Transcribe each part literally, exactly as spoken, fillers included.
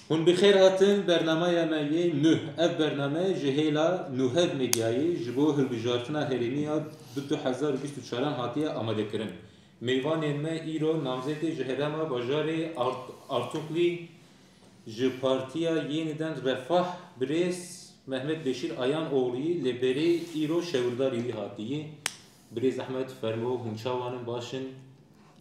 Hûn bi xêr hatin bernameya me yê nuh. Ev bername ji hêla Nuhev Medyayê ji bo hilbijartina herêmî ya du hezar û bîst û çaran hatiye amadekirin. Mêvanên me îro namzetê ji herêma bajarê Art-, Artuklî ji Partiya Yeniden Refah birêz Mehmet Beşîr Ayanoğlu yî lê berê îro şewirdarî wî hatiyî. Birêz Ehmed, fermo, hûn çawan in, baş in?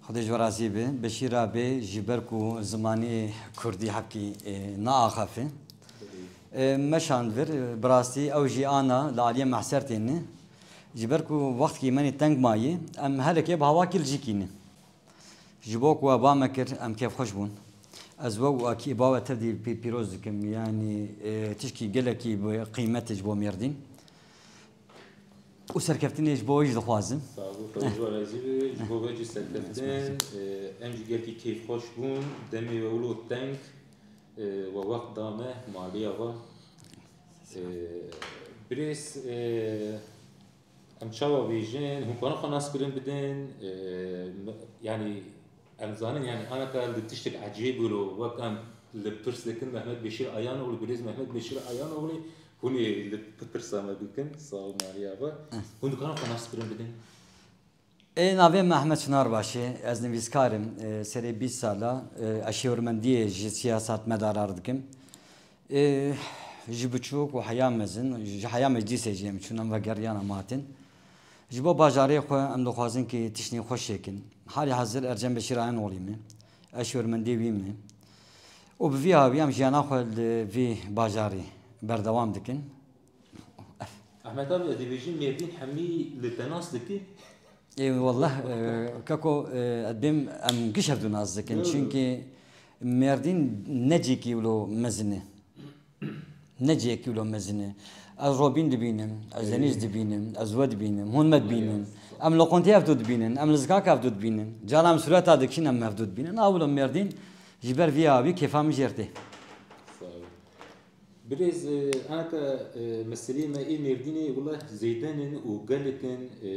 Xwedê ji we razî be. Beşîra bê, ji ber ku zimanê kurdî hebkî, e, naaxafe. E, meşand vir, e, bi rastî ew jî ana li aliyê mehser têne. Ji ber ku wextkî menî teng mayî, em herikê bi hawakî li cî kî ne. Ji bo ku we ba me kir, em kêfxweş bûn. Ez we û akî ba we tevdî pî-, pîroz dikim. Yanî, e, tişkî gelekî bi qîmet e ji bo Mêrdîn. Û serkeftinê ji bo wê jî dixwazim. Sağ ol, Xwedê ji we razî be, ji bo we jî serkeftin. Ee, em jî gelkî keyfxweş bûn, demê we wilo teng, ee, we wext da me, maliya we. Ee, birêz, ee, em çawa bêjin, hûn karin xwe naskirin bidin, ee, me-, yanî, Em zanin, yani, anaka li tiştek ecêb wilo, wek em li pirs dikin Mehmet Beşîr Ayanoğlu, birêz Mehmet Beşîr Ayanoğlu, hûn ê li pirsa me bikin, sağ ol, Maria ve. Eh. Hûn dikarin xwe naskirin bidin? Ê, navê me Ehmed Çinarbaş e, ez nivîskar im, e, serê bîst sala, e, ez şêwirmendiyê ji siyasatmedara re dikim. Ê, ji biçûk û heya mezin, ji heya meclîsê jî em çûn, em vegeriyana matin. Ji bo bajarê xwe em dixwazin ki tiştên xweş çêkin. Halî hazir Ercen Beşîr Ayanoğlî me. Ez şêwirmendê wî me. Û bi vî hawî em jiyana xwe li vî bajarî berdewam dikin. Ehmed abi, ez dibêjim Mêrdîn hemî li te nas dike. Ê, wallah, e, keko, e, ez bêm em giş hevdû nas dikin. Yo, yo. Çunkî Mêrdîn ne cihekî wilo mezin e. Ne cihekî wilo mezin e. Ez Robîn dibînim, ez Ê. Denîz dibînim, ez we dibînim, hûn me dibînin. Ê. Em li Qontî hevdû dibînin, em li Zikak hevdû dibînin. Cara em sureta dikişîn em hevdû dibînin. A wilo Mêrdîn ji ber vî awî kêfa min jê re tê. Sağ ol. Birêz, e, anaka, e, meseleyê me ê Mêrdînê wila zêden in û gelek in, e,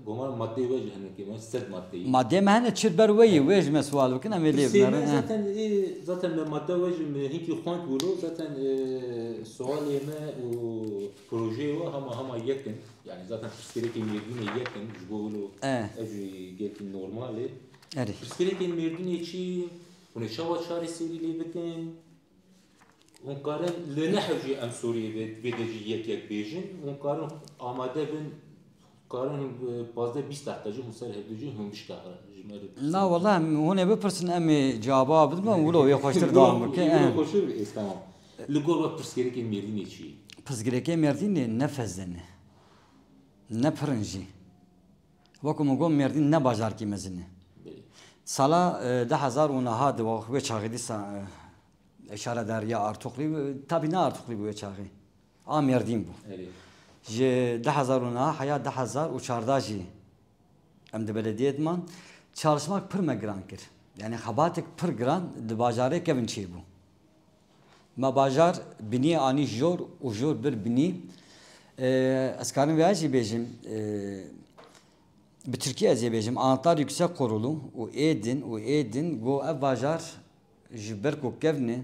gomar madeyê we jî hene ke, me sed madeyî. Madeyê me hene, çi ber we yî, Evet. Wê ji me sual bikin, em ê lê Pirsê me binerin, he. Zaten, ê, zaten me madde we jî me hinkî xwend wilo, zaten, e, sualê me û projeyê we hema, hema yek in. Yani zaten pirsgirêkên Mêrdînê yek in, ji bo wilo Eh. ev jî gelkî normal e. Erê. Pirsgirêkên Mêrdînê çi? Hûn ê çawa çareserî lê bikin? Hûn karin li nehew jî em Sûriyê vê, vê de jî yek yek bêjin. Hûn karin amade bin, karin, e, pazdeh bîst deqe jî hûn ser hevdu jî hûn bişkexin. Ji me re Na, wela em hûn ê bipirsin, em ê cewaba bidin, wilo wê xweştir dewam bike. Wilo Eh. Xweştir, ê, tamam. Li gor we pirsgirêkên Mêrdînê çi ye? Pirsgirêkê Mêrdînê ne fezle ne. Ne pir in jî. Wekî min got, Mêrdîn ne bajarkî mezin e. Belê. Sala, e, du hezar û neh de wê çaxê dîsa, e, şaredariya Artuklî, e, tabî ne Artuklî bû wê çaxê. A Mêrdîn bû. Erê. Ji du hezar û neh heya du hezar û çardeh jî em di belediyê diman. Çalışmak pir me giran kir. Yani xebatek pir giran di bajarê kevin çêbû. Me bajar binî anî jor û jor bir binî. E, ez karim vêya jî bêjim, e, bi tirkî ez ê bêjim, Anahtar Yüksek Kurulu û ê din û ê din got ev bajar ji ber ku kevn e,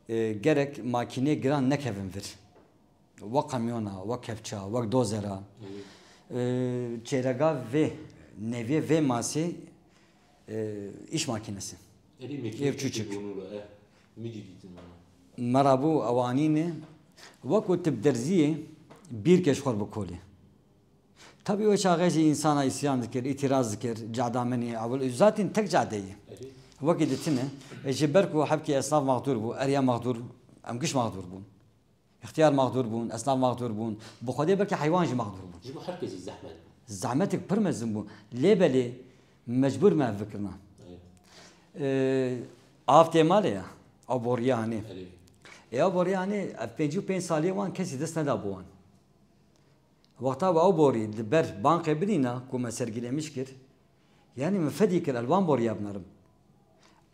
e, gerek makînê giran nekevin vir. Wek kamyona, wek kevça, wek dozera. Hı. E, çêrega vê, neviyê vê masê, e, îş makinesi. Erê, me Ev çûçik. Bunu da, eh, mi cidîtin bana. Me rabû ew anîne, wek ku tu bi derziyê bîrke ji xwe re bikolî. Tabî wê çaxê jî însana îsyan dikir, îtîraz dikir, cada min ê, ewil, zaten tek cadeyê. Erê. Wekî di tine, e, ji ber ku hebkî esnaf mexdûr bû, eriya mexdûr, em giş mexdûr bûn. Îxtiyar mexdûr bûn, esnaf mexdûr bûn. Bi Xwedê belkî heywan jî mexdûr bûn. Ji bo her kesî zehmet bû. Zehmetek pir mezin bû. Lê belê mecbûr me ev bikirina. Evet. Ee, av tê malê ya. Ew boriya hanê. Evet. Ê ew boriya hanê, ev pêncî û pênc saliyê wan kesî dest neda bo wan. Wexta we ew borî li ber banqê binîna ku me sergîlemîş kir, yanî min fedî kir, ez li wan boriya binerim.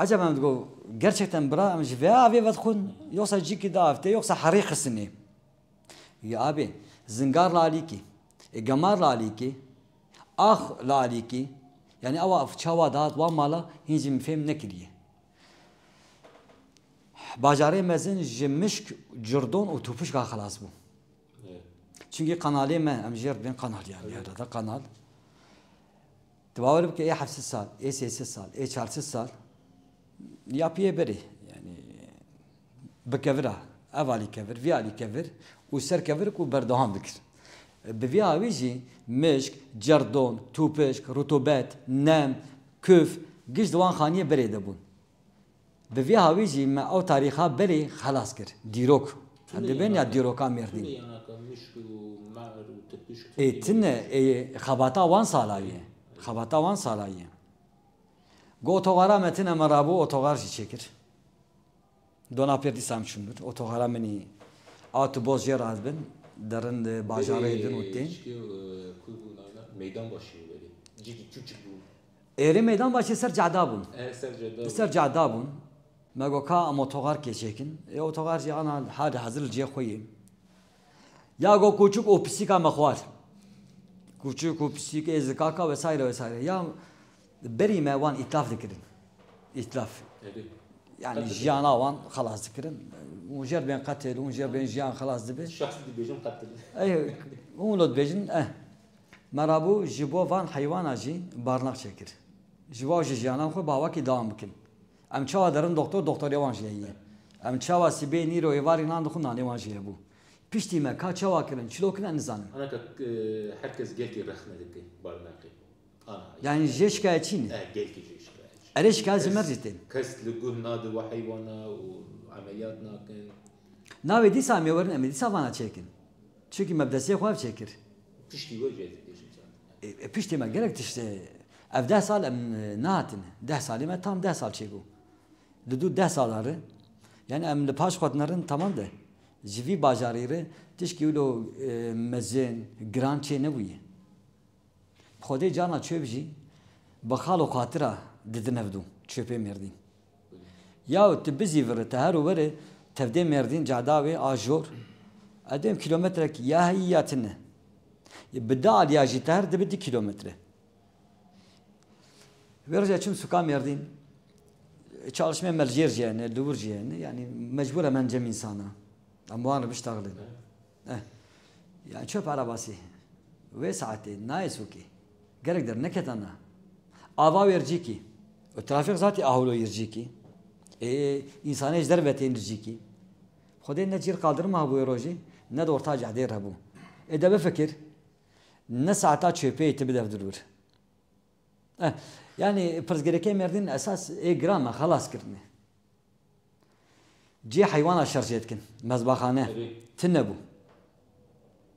Ecaba min digot, gerçekten bira, em ji vê avê vedixwin, yoksa cîkî diavêtê, yoksa herî xistinê. Ya abê, zingar li alîkî, e, gemar li alîkî, ax li alîkî, yanî ew çawa dihat wan mala, hîn jî min fêm nekiriye. Bajarê mezin ji mişk, cirdon û tûpişka xilas bû. Evet. Çunkî qanalê me, em jê re dibên qanal, yani, Evet. herhalde qanal. Tu bawer bike, ê heft sed sal, ê sê sed sal, ê çar sed sal ya piyê berê, yani, bi kevira, ev alî kevir, vî alî kevir û ser kevir ku berdewam dikir. Bi vî hawî jî mişk, cerdon, tûpişk, rutubet, nem, kuf, giş di wan xaniyê berê de bûn. Bi vî hawî jî me ew tarîxa berê xelas kir. Dîrok. Em dibên ya dîroka Mêrdîn. Tune yanaka mişk û mer û tepişk Ê tune tine, ê, xebata wan sala ye. Xebata wan sala ye. Go otoxara me tine me rabû otoxar jî çêkir. Dona pêr dîsa em çûn bir. Otoxara min î at û boz jê radibin. Derin li bajarê din û tên. Berê çikê, e, ku bû nayna? Meydan başî bû berê. Cîkî çûçik bû. Êrê meydan başê ser cada bûn. E, ser cada Li ser bûn. cada bûn. Me got ka em otoxar kê çêkin. Ê otoxar jî ana hadi hazir li cihê xwe yê. Ya got kûçik û pisîka me xwar. Kûçik û pisîk, ê zikaka vesaire vesaire. Ya berî me wan îtlaf dikirin. Îtlaf. Erê. Yani Qetil. jiyana wan xelas dikirin. Hûn jê re bên qetil, hûn jê re bên jiyan xelas dibe. Şexsî dibêjin qetil. Ey, hûn lo dibêjin, eh. Me rabû ji bo van heywana jî barnak çêkir. Ji bo ji jiyanan xwe bawakî dewam bikin. Em çawa derin doktor, doktorê wan jî heye. Em çawa sibê nîro êvarî nan dixwin, nanê wan jî hebû. Piştî me ka çawa kirin, çilo kirin, em nizanin. Ana ka, e, herkes gelkî rexne dike barnaqê. Ana, Yani jê şikayetçî ne. E, gelkî jê şikayetçî. Erê şikayet ji me Kes, jî tên. kes li guh nade we heywana û emeliyat nakin. Navê dîsa em ê werin, em ê dîsa vana çêkin. Çunkî me bi destê xwe ev çêkir. Piştî we jê dibêjim zaten. E, e, piştê me gelek tişt, e, ev deh sal em, e, nehatine. Deh salê me tam deh sal çêbû. Li dû deh sala re, yani em li paş xwe dinerin tamam de. Ji vî bajarî re tişkî wilo, e, mezin, giran çê nebûye. Xwedê carna çöp jî bi xal û xatira didin hevdû çöpê Mêrdîn. Ya tu bizî viri, te her û were tevdê Mêrdîn cada wê a jor. Edêm kilometrek ya heyî ya tine. Bi di aliya jî te her dibi di kilometre. Wê roja çim suka Mêrdîn. Çalışmê me li jêr jî hene, li wir jî hene. Yani mecbur em cem insana. Em wan re biştaxilin. Eh. Yani çöp arabası. Wê saetê nayê sûkê. Gerek derneketana. Ava wê ricîkî. O trafik zatî aholo yê ricîkî. Ê, însanê ji derve tên ricîkî. Xwedê ne cîr qaldirim hebû wê rojî, ne de orta cehdê re bû. Ê de bifikir, ne saeta çöpê tu bide vir. Eh, yani pirsgirêkê Mêrdîn esas ê giran me xelas kirine. Cê heywana şer jê dikin. Mezbaxane. Erê. Tune bû.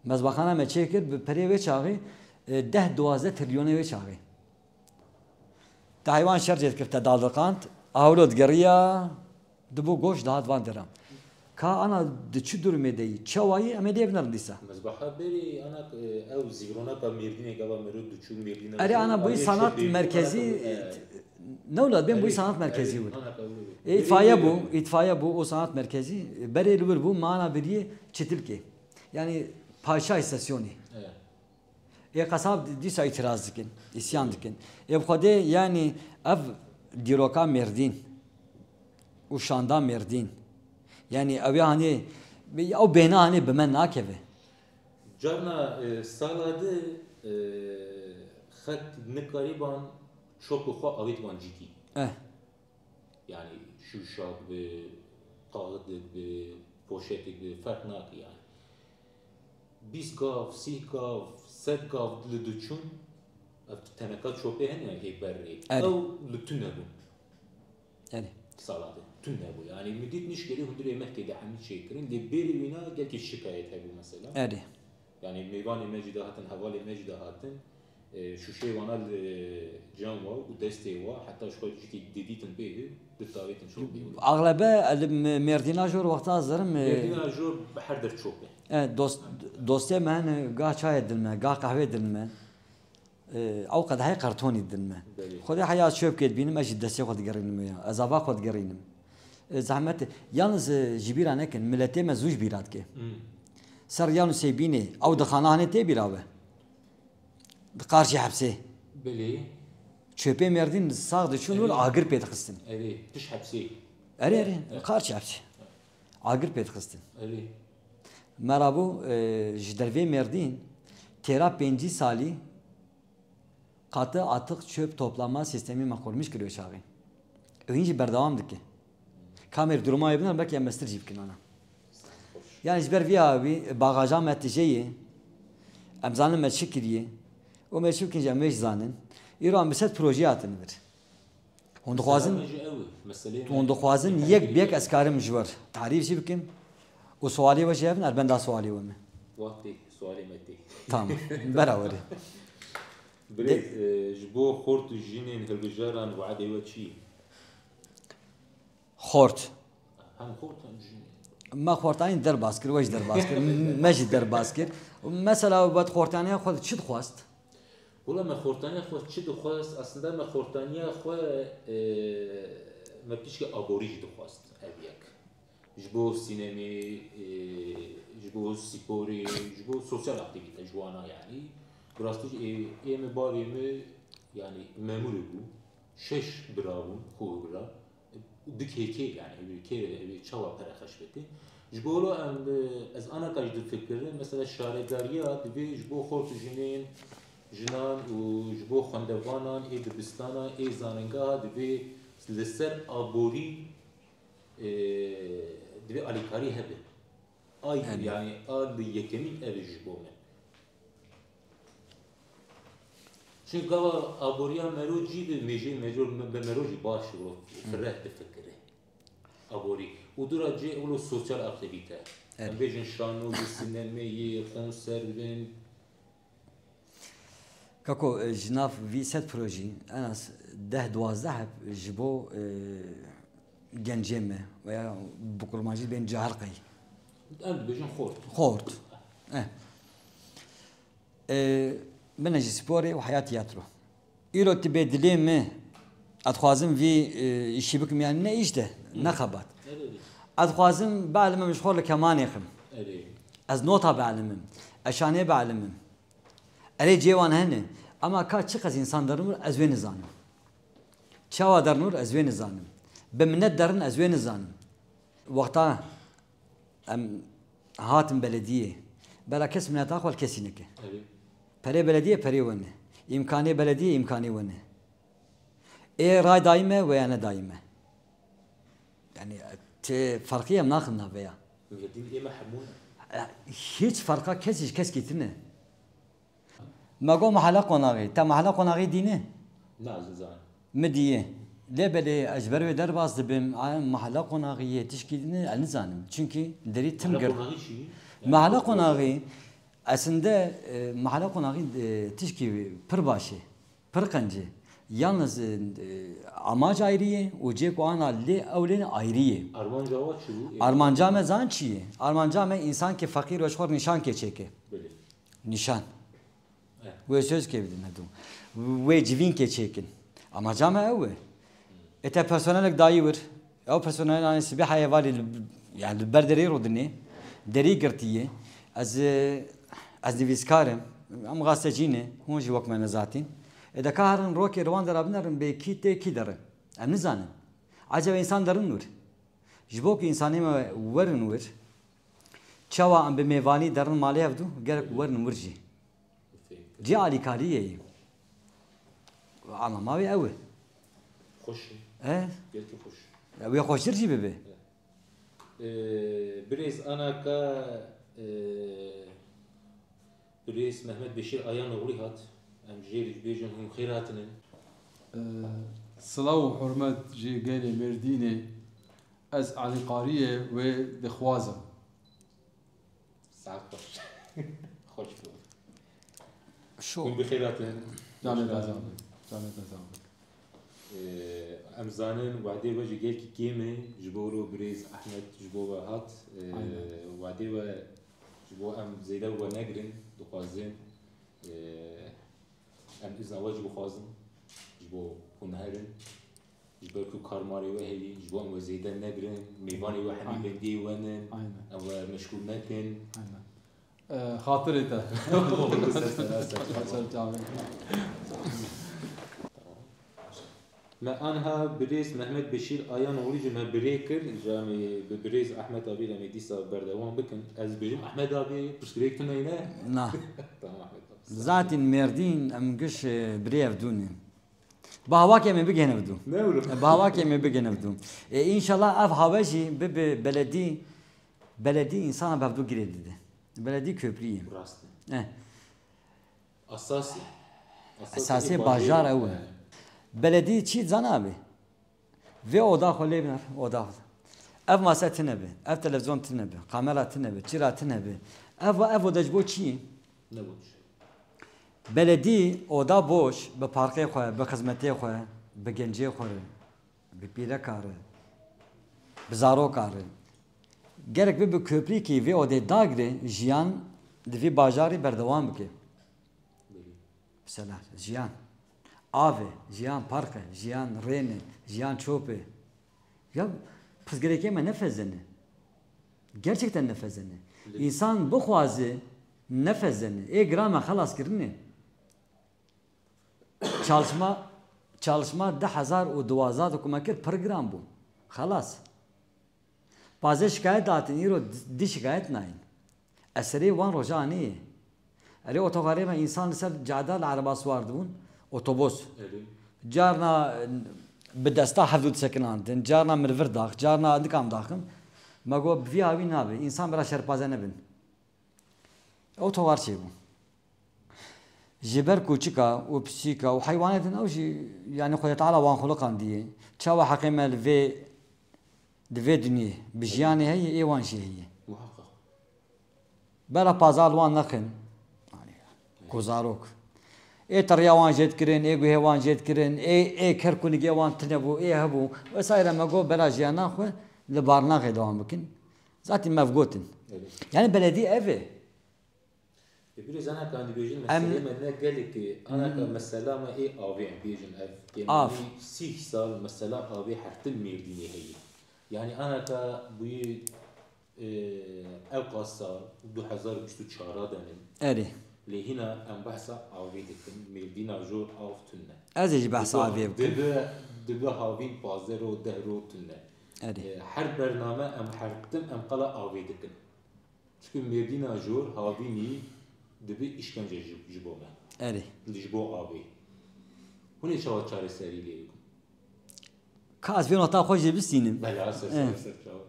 Mezbaxane me çêkir bi perê wê çaxê, e, deh duwazdeh trilyonê wê çaxê. Te heywan şer jê dikir, te daldiqand, awlo digeriya, dibû goş dihat van deran. Ka ana di çi durumê de yî, çawa yî, em ê lê binerin dîsa. Mezbaha berê ana, e, ew zîvronaka Mêrdînê gava mero diçû Mêrdîna Erê jî, ana bûyî ayê sanat çöpê, merkezî, ana, e, ne wila bên bûyî Erê, sanat merkezî erê, wû. Ana kabul. E, Berê itfaiye bû, itfaiye bû, o sanat merkezî, e, berê li wir bû, mana biriyê çitilkê. Yani paşa istasyonî. Evet. Ê qesab dîsa îtiraz dikin, îsyan dikin. Ê bi Xwedê, yanî ev dîroka Mêrdîn û şanda Mêrdîn, yanî ew ya hanê, ew bêhna hanê bi me nakeve. Carna, e, sala di, e, xelk nikarîban çop bi xwe avêt wan cîkî. Eh. Yani şûşak bi, kaxidek bi, poşetek bi, ferq nake yani. Bîst gav, sî gav, sed gav li diçûn, ev teneka çopê hene ê berê. Erê. Ew li tune bûn. Erê. Sala de tune bû. Yani min dît nişkê de hundirê mehkê de hemî çêkirin. Lê bêrî wîna gelkî şikayet hebû mesela. Erê. Yani mêvanê me jî de hatin, hevalê me jî de hatin. E, şûşeyê wana li cem wa û destê wa, heta ji xwe cîkî didîtin pê, ditavêtin şopê. Axlebe li Me-, Mêrdîna jor wexta ez derim, e, Mêrdîna jor bi her der çop e. E, dost-, dostê me hene, gah çayê din me, gah qehwê din me. E, ew qedehê qertonî din me. Belê. Xwedê heya çöpkê dibînim, ez jî destê xwe digerînim ya. Ez ava xwe digerînim. E, zehmet e. Yalnız, e, ji bîra nekin, miletê me zû ji bîra dike. Hmm. Ser yan û sê bînê, ew dixana hanê tê bîra we. Di qarşî hepsê. Belê. Çöpê Mêrdîn sax diçûn wir Erê. agir pê dixistin. Erê, piş hepsê. Erê, erê, Evet. qarşî hepsê. agir pê dixistin. Erê. Me rabû, e, ji dervê Mêrdîn têra pêncî salî katı atık çöp toplama sistemî me qurmîş kiriyo çaxê. Û hîn jî berdewam dike. Kamêr duruma wê binerin, belkî em mestir jî bikin ana. Yani ji ber vîya wî bagaja me tije ye. Em zanin me çi kiriye. Û me çi bikin jî em wê jî zanin. Îro em bi sed projeyê hatin vir. Hûn dixwazin, Mesela, ji ew e, meseleyê me hûn dixwazin yek bi yek ez karim ji we tarîf jî bikim. Û sualê we jî hebin, ez benda sualê we me. Wextê sualê me tê. Tamam. Bera werê. Birêz, e, ji bo xort û jinên hilbijaran we'dê we çi ye? Xort. Hem xort hem jin. Me xortanî derbas kir, we jî derbas kir, me jî derbas kir. Mesela we xortaniya xwe çi dixwest? Wela me xortaniya xwe çi dixwest? Aslında me xortaniya xwe, e, me pişkê aborî jî dixwest ev yek. Ji bo sînemê, e, ji bo sporê, ji bo sosyal aktîvîte ji wana yanî. Bi rastî jî ê, ê me bavê me yanî memûrê bû. Şeş bira bûn, xwe bira. Û du kêkê, yanî, ev ê kê, ev ê çawa pere xerc bike? Ji bo wilo em, e, ez ana ka jî difikirim, mesela, şaredariya divê ji bo xort û jinên, jinan û ji bo xwendevanan ê dibistana, ê zanîngeha divê li ser aborî, e, divê alîkarî hebe. Ay, Yanî. yanî, a li yekemîn ev e ji bo me. Çunka gava aboriya mero cî bi mêjê mero, bi mero jî baş e, fireh difikire. Aborî. Û dûra cê wilo sosyal aktîvîte. Evet. Em bêjin şano, bi sinemeyê, konser bin. Kako, e, ji nav vî sed projî, en az deh duwazdeh heb ji bo, e, gencê me veya bi kurmancî bên cahil qey. Em dibêjin xort. Xort. Eh. E, bine ji sporê û heya tiyatro. Îro tu bê dilê me, ez dixwazim vî, e, îşî bikim, yani ne îş de, ne xebat. Erê. Ez dixwazim bilimim ji xwe li kemanê xim. Erê. Ez nota bilimim. Ez şanê bilimim. Erê cê wan hene. Ama ka çiqas însan derin wir ez wê nizanim. Çawa derin wir ez wê nizanim. Bi minet derin ez wê nizanim. Wexta em hatin belediyê, bela kes mineta xwe li kesî neke. Erê. Perê belediyê perê we ne. Îmkanê belediyê îmkanê we ne. Ê ray dayî me veya ne dayî me. Yani, tê ferqî em naxin navê ya. Verdîn ê me hemû ne. E, hiç ferqa kesî ji keskî tine. Me got Mehela Qonaxî. Te Mehela Qonaxî dîne? Na, ez nizanim. Min diye. Lê belê ez ji ber wê derbas dibim. A, Mehela Qonaxî yê tişkî dîne, ez nizanim. Çünkü derî tim Mehela girt. Qonaxî çi? Mehela Qonaxî, aslında, e, Mehela Qonaxî, e, tişkî pir baş e. Pir qenc e. Yalnız, e, amac ayrî ye û cê ku ana lê ew lê ayrî ye. Armanca we çi bû? Armanca me zan çi ye? Armanca me însan ke feqîr we ji xwe nîşan ke çêke. Belê. Nîşan. Eh. Wê söz ke bidin hedu. Wê civîn ke çêkin. Amaca me ew e. Ê te personelek dayî wir. Ew personel, yani, sibê heyê valî li, yani, li ber derê rûdinê. Derî girtiye. Ez, e, ez nivîskar im. Em gazetecî ne. Hûn jî wek me ne zatîn. Ê de ka herin rokê li wan dera binerin bê kî tê kî derin. Em nizanin. Ecebe însan derin wir. Ji bo ku însanê me werin wir, çawa em bi mêvanî derin malê hevdu, gerek werin wir jî. Cê alîkariyê ye. Anlama wê ew e. Xweş e. E? Gelkî xweş. Wê xweştir jî bibe. E. Ee, birêz anaka, ee, birêz Mehmet Beşîr Ayanoğlu hat. Em jê re bêjin hûn xêr hatinin. Ee, silav û hurmet ji gelê Mêrdînê. Ez alîkariyê wê dixwazim. Saet xweş. Xweş bû. Şo. Hûn bi xêr hatin. Canê te sağ be. Canê te sağ be. Ee, em zanin, wehdê we jî gelkî kêm e, ji bo wilo birêz Ehmed ji bo we hat. Ee, Aynen. Wehdê we ji bo em zêde we negirin, dixwazin. Ee, em izna we jî bixwazin, ji bo hûn herin. Ji ber ku karmarê we heyî, ji bo em we zêde negirin, mêvanê we hemî Aynen. bendiyê we ne, Aynen. em we meşgûl nekin. Aynen. Ee, xatirê te. Ser çavê. Ser çavê. Me anha birêz Mehmet Beşîr Ayanoğlu jî me bi rê kir, ji em ê bi birêz Ahmet Abî re em ê dîsa berdewam bikin. Ez dibêjim Ahmet Abî, pirsgirêk tune ye ne? Na. Tamam Ahmet Abî. Zaten Mêrdîn em giş, e, birê ev dû ne. Bi hawakê em ê bigihên ev dû. Ne wilo? Bi hawakê em ê bigihên ev dû. E, înşallah ev hawe jî bibe beledî, beledî însana bi ev dû girê dide. Beledî köprü ye. Rast e. Eh. Esasî. Esasê Esasê bajarê bajar ew e. He. Beledî çi zana be? Vê oda xwe lê biner, oda xwe. Ev mase tine be, ev televizyon tine be, kamera tine be, çira tine be. Ev, ev oda ji bo çi ye? Ne boş. Beledî oda boş, bi parkê xwe, bi xizmetê xwe, bi gencê xwe re, bi pîreka re, bi zaroka re. Gerek bibe köprîkî vê odê dagire, jiyan di vî bajarî berdewam bike. Belê. Mesela jiyan. Av e, jiyan park e, jiyan rên e, jiyan çop e. Ya pirsgirêkê me nefezene. Gerçekten nefezene. Belê. Însan bixwaze nefezene. Ê giran me xelas kirine. Çalışma, çalışma du hezar û duwazdeh de ku me kir pir giran bû. Xelas. Pazê şikayet datin, îro di şikayet nayên. Eserê wan roja anî ye. Erê otogarê me însan li ser cada li ereba siwar dibûn, otobus. Erê. Carna bi desta hevdû disekinandin, carna min li vir dax, carna nikam daxim. Me got, bi vî hawî nabe, însan bira şerpaze nebin. Otogar çêbû. Ji ber kûçika û pisîka û heywanê din ew jî, yanî Xwedê Teala wan xuliqandiye. Çawa heqê me li vê, di vê dinyê bi jiyanê heye, ê wan jî heye. Muheqeq. Bela pazal wan nexin. Ku zarok. Ê teriya wan jê dikirin, ê guhê wan jê dikirin, ê, ê ker kunigê wan tine bû, ê hebû. Vesaire me got bela jiyana xwe li barnaxê dewam bikin. Zaten me ev gotin. Evet. Yani beledî ev e. E, birêz anaka em dibêjin, em meselê me ne gelek e, anaka mesela me ê avê em bêjin ev. Av. Kêmanî sîh sal mesela avê her tim Mêrdînê heye. Yani anaka bûyî, e, ew qas sal du hezar û bîst û çar de ne. Erê. Lê hîna em behsa avê dikin, Mêrdîna jor av tune. Ez ê jî behsa avê bikim. Dibe, dibe havîn pazdeh ro, deh ro tune. Erê. E, her bername em her tim em qala avê dikin. Çunku Mêrdîna jor havînî dibe îşkence ji, ji bo me. Erê. Ji bo avê. Hûn ê çawa çareserî lê bikin? Ka ez vê nota xwe jê bistînim. Bela, ser, ser, Eh. ser çawa.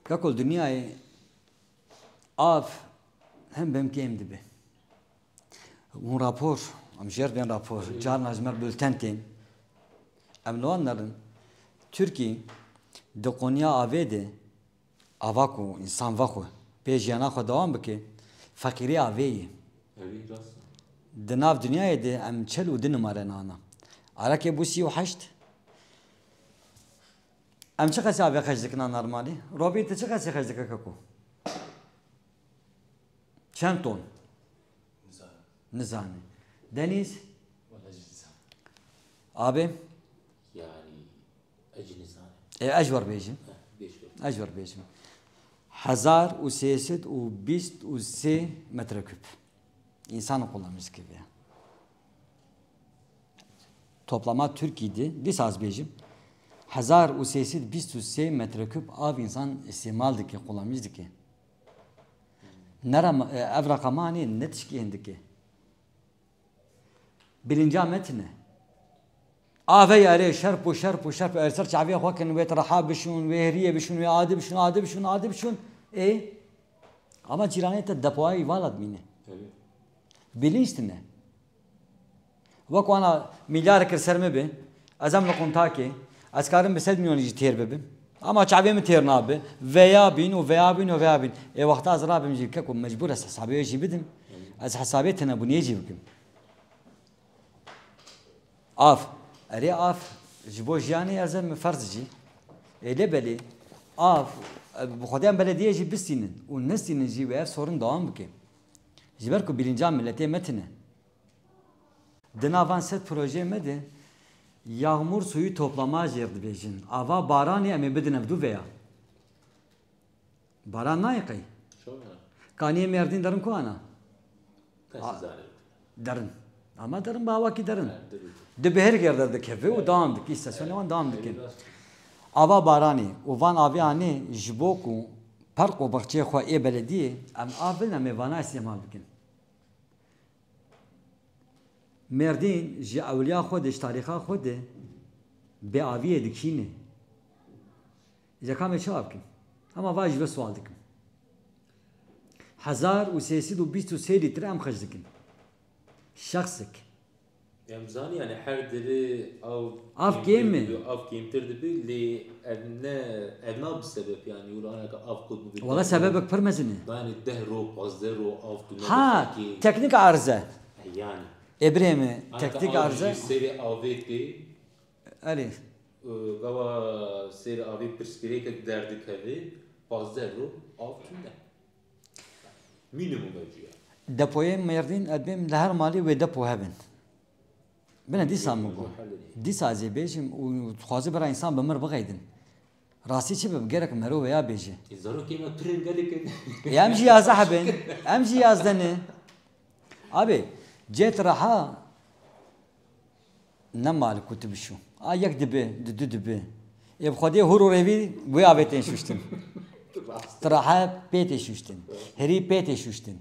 Kako, dinyayê av hem bim kêm dibe. Hûn rapor, em jêr bên rapor, carna ji me bülten tên. Em li wan nerin. Tirkî di konuya avê de, ava ku însan vexwe, pê jiyana xwe dewam bike, feqîrê avê ye. Evî rast e. Di nav dinyayê de em çel û du nimare nana. Arakê bû sî û heşt. Em çi qasî avê xerc dikina normalî? Robî, tu çi qasî xerc dike keko? Çend ton? Nizanim. Nizane. Denîz? Wala jî nizanim. Abê? Yani, ez jî nizanim. E, ez ji we re bêjim. Heh, bêj. Ez ji we re bêjim. Hezar û sê sed û bîst û sê metreküp. Însan kullanmış gibi. Toplama Tirkî de, dîsa ez bêjim, hezar û sê sed bîst û sê metreküp av însan îstîmal dike, kullanmış dike. Ne rem-, e, ev reqemanê ne tişkî hindike. Bilinca me tine. Avê erê şerp û şerp û şerp, er ser çavê xwe kin, wê reha bişûn, wê hêriyê bişûn, wê adi bişûn, adi bişûn, adi bişûn. Ê? Ama cîranê te depoya îvala dimîne. Tabii. Bilinç tine. Wek wana milyarek li ser min be, ez em li quntakê, ez karim bi sed milyon jî têr bibim. Ama çavê min têr nabe. Veya bîn û veya bîn û veya bîn. Ê wexta ez rabim jî keko mecbûr ez hesabê wê jî bidim. Ez hesabê tinebûniyê jî bikim. Av. Erê av ji bo jiyanê ez em ferz jî. Ê lê belê av, e, bi xwedê em belediyê jî bistînin û nestînin jî wê ev sorin dewam bike. Ji ber ku bilinca miletê me tine. Di nav van sed projeyê me de yağmur suyu toplama jêr dibêjin. Ava baranê em ê bidin ev du veya. Baran nayê qey. Şo ya. Kaniyê Mêrdîn derin ku ana? Kes A- zane. Derin. Ama derin bi awakî derin. Di bihêrkê re derdikeve û dewam dike. Îstasyonê wan dewam dike. Ava baranê û van avê anê ji bo ku park û baxçeyê xwe ê belediyê, em av bidin, em ê vana îstîmal bikin. Mêrdîn ji ewliya xwe de, ji tarîxa xwe de bê aviyê dikîne. Îca ka em ê çawa bikin? Hema va ji vê sual dikim. Hezar û sê sed û bîst û sê lître em xerc dikin. Şexsek. Em zanî, yani, her derê av Av kêmtir kêm e. dibe, av kêmtir dibe, lê ev ne, ev na bi sebep, yani, û anaka av qut bibe. Wala sebebek pir mezin e. Yani, deh ro, pazdeh ro av tu ne Ha, xelkê. Teknik arze. Yani. Ê birê me, Anaka teknik av arze. ji serê avê tê. Erê. Gava serê avê pirsgirêkek derdikeve, pazdeh ro av tune. Mînimum e cuya. Depoyê Mêrdîn, ez bêm li her malê wê depo hebin. Bine dîsa min got. Dîsa ez ê bêjim û dixwaze bira însan bi mir bixeydin. Rastî çi bibe, gerek mero wêya bêje. Ê, zarokê me pirin gelek in. Ê, em jî yazdeh hebin. Em jî yazdeh ne. Abi, cêt reha ne mal ku tu bişû. A yek dibe, di du dibe. Ê bi xwedê hûr û rêvî wê avê tên şuştin. Rast. Ti reha pê tê şuştin. Herî pê tê şuştin.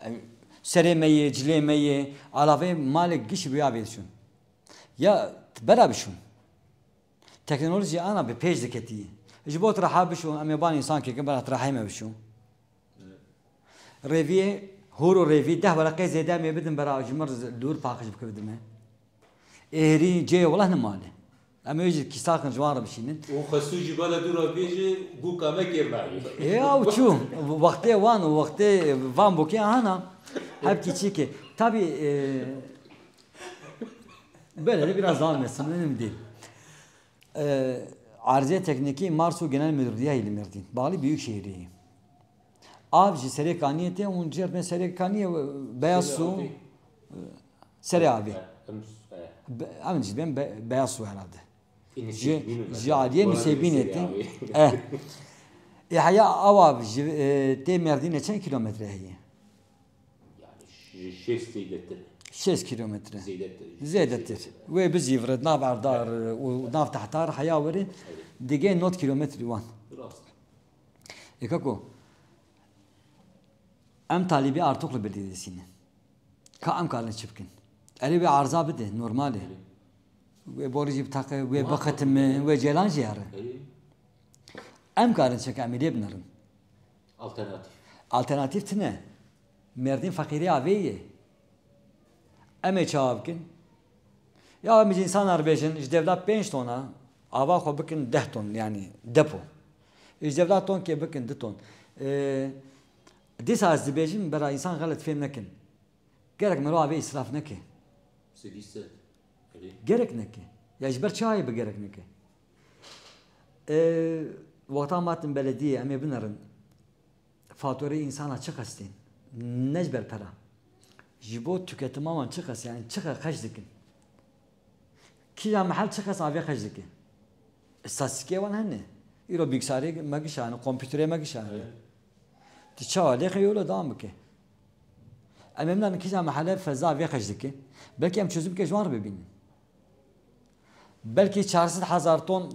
Em, serê me yê, cilê me yê, alavê malê gişî wê avê diçûn. Ya bera bişûn. Teknolojî ana bi pêş diketî. Ji bo ti reha bişûn, em ê ban însan kêkin bera ti rehê me bişûn. Rêviyê, hûr û rêvî deh wereqê zêde em ê bidin bera ji mir dûr paqij bike bidime. Êrî cê wela nimane. Em ê jî kîsaxin ji wan re bişînin. Û xesû jî bela dû re bêje, gûka me kêr nayê. Ya û çû, wextê wan û wextê van bûkê ahana, hep kîçîkê. Tabii, e, böyle de biraz devam etsin, önemli değil. E, Arzê Teknîkî Mars û Genel Müdürlüğü li Mêrdîn. Bağlı Büyükşehir'e. Av ji Serê Kaniyê tê û cêr me Serê Kaniyê, e, Beyaz Su, e, Serê Avê. Be-, em jî dibên Be-, Beyaz Su herhalde. Ji, ji aliyê Nusêbînê tê. Eh. Ê heya ew av ji, e, tê Mêrdînê çend kîlometre heye? Yani, ji şêst zêdetir. Şêst kîlometre. Zêdetir. Zêdetir. Wê bizîvre, nav Erdar û nav Tehtar heya were, Evet. digê nod kîlometrî wan. Rast. Ê kako, em talîbî Artuklu Belediyesî ne. Ka em karin çi bikin? Erê wê arza bide, normal e. Wê borî jî bitaqe, wê Muhakkak. bixitime, wê cêlan jî here. Erê. Em karin çi bikin, em ê lê binerin. Alternatîf. Alternatîf tune. Mêrdîn feqîrê avê ye. Em ê çawa bikin? Ya em ji însanan re bêjin, ji devla pênc tona, ava xwe bikin deh ton, yani depo. Ji devla tonkê bikin du ton. Ee, dîsa ez dibêjim, bera însan xelet fêm nekin. Gerek mirov avê îsraf neke. Sedî sed. Erê. Gerek neke. Ya ji ber çayê bi gerek neke. Ee, wexta matin belediyê, em ê binerin. Fatureyê însana çi qestên? Ne ji ber pera. Ji bo tüketima wan çi qest, yani çi qe-, xerc dikin? Kîja mehel çi qes avê xerc dike? Îstatîstîkê wan hene. Îro bîksarê me gişane, kompîterê me gişane. Evet. Tu çawa lê xeyolo dam bike? Em ê binerin kîja mehele feza avê xerc dike. Belkî em çözümkê ji wan re bibînin. Belkî çar sed hezar ton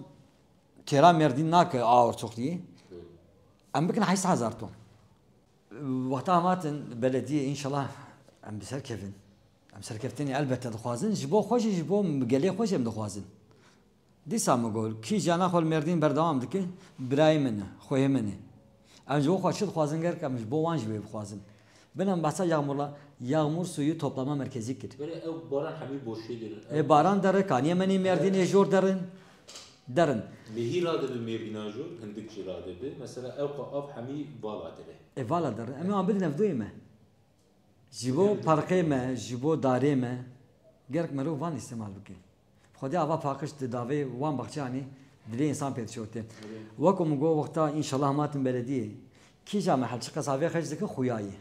têra Mêrdîn nake a Artukliyê. Em bikin heşt sed hezar ton. Wexta em hatin belediyê, înşallah em bi ser kevin. Em serkeftinê elbette dixwazin. Ji bo xwe jî, ji bo gelê xwe jî em dixwazin. Dîsa min got, kî cana xwe li Mêrdîn berdewam dike, birayê min e, xweyê min e. Em ji bo xwe çi dixwazin, gerek em ji bo wan jî wê bixwazin. Bin em behsa Yağmurla, Yağmur suyu toplama merkezi kir. Böyle ev baran hemî boşê dirin. Ê baran dere, kaniyê me nî Mêrdînê jor derin. Derin. Mehî radibi Mêrdîna jor, hindik jî radibi. Mesela ew qe av hemî vala dire. Ê vala derin. Em ê wan bidin ev doyê me. Ji bo parkê me, ji bo darê me, gerek merov van îstemal bike. Xwedê ava paqij di davê wan baxçeyanê dilê însan pê dişewite. Wek ku min got wexta înşallah matin belediyê, kîja mehel çi qesavê xerc dike xuya ye.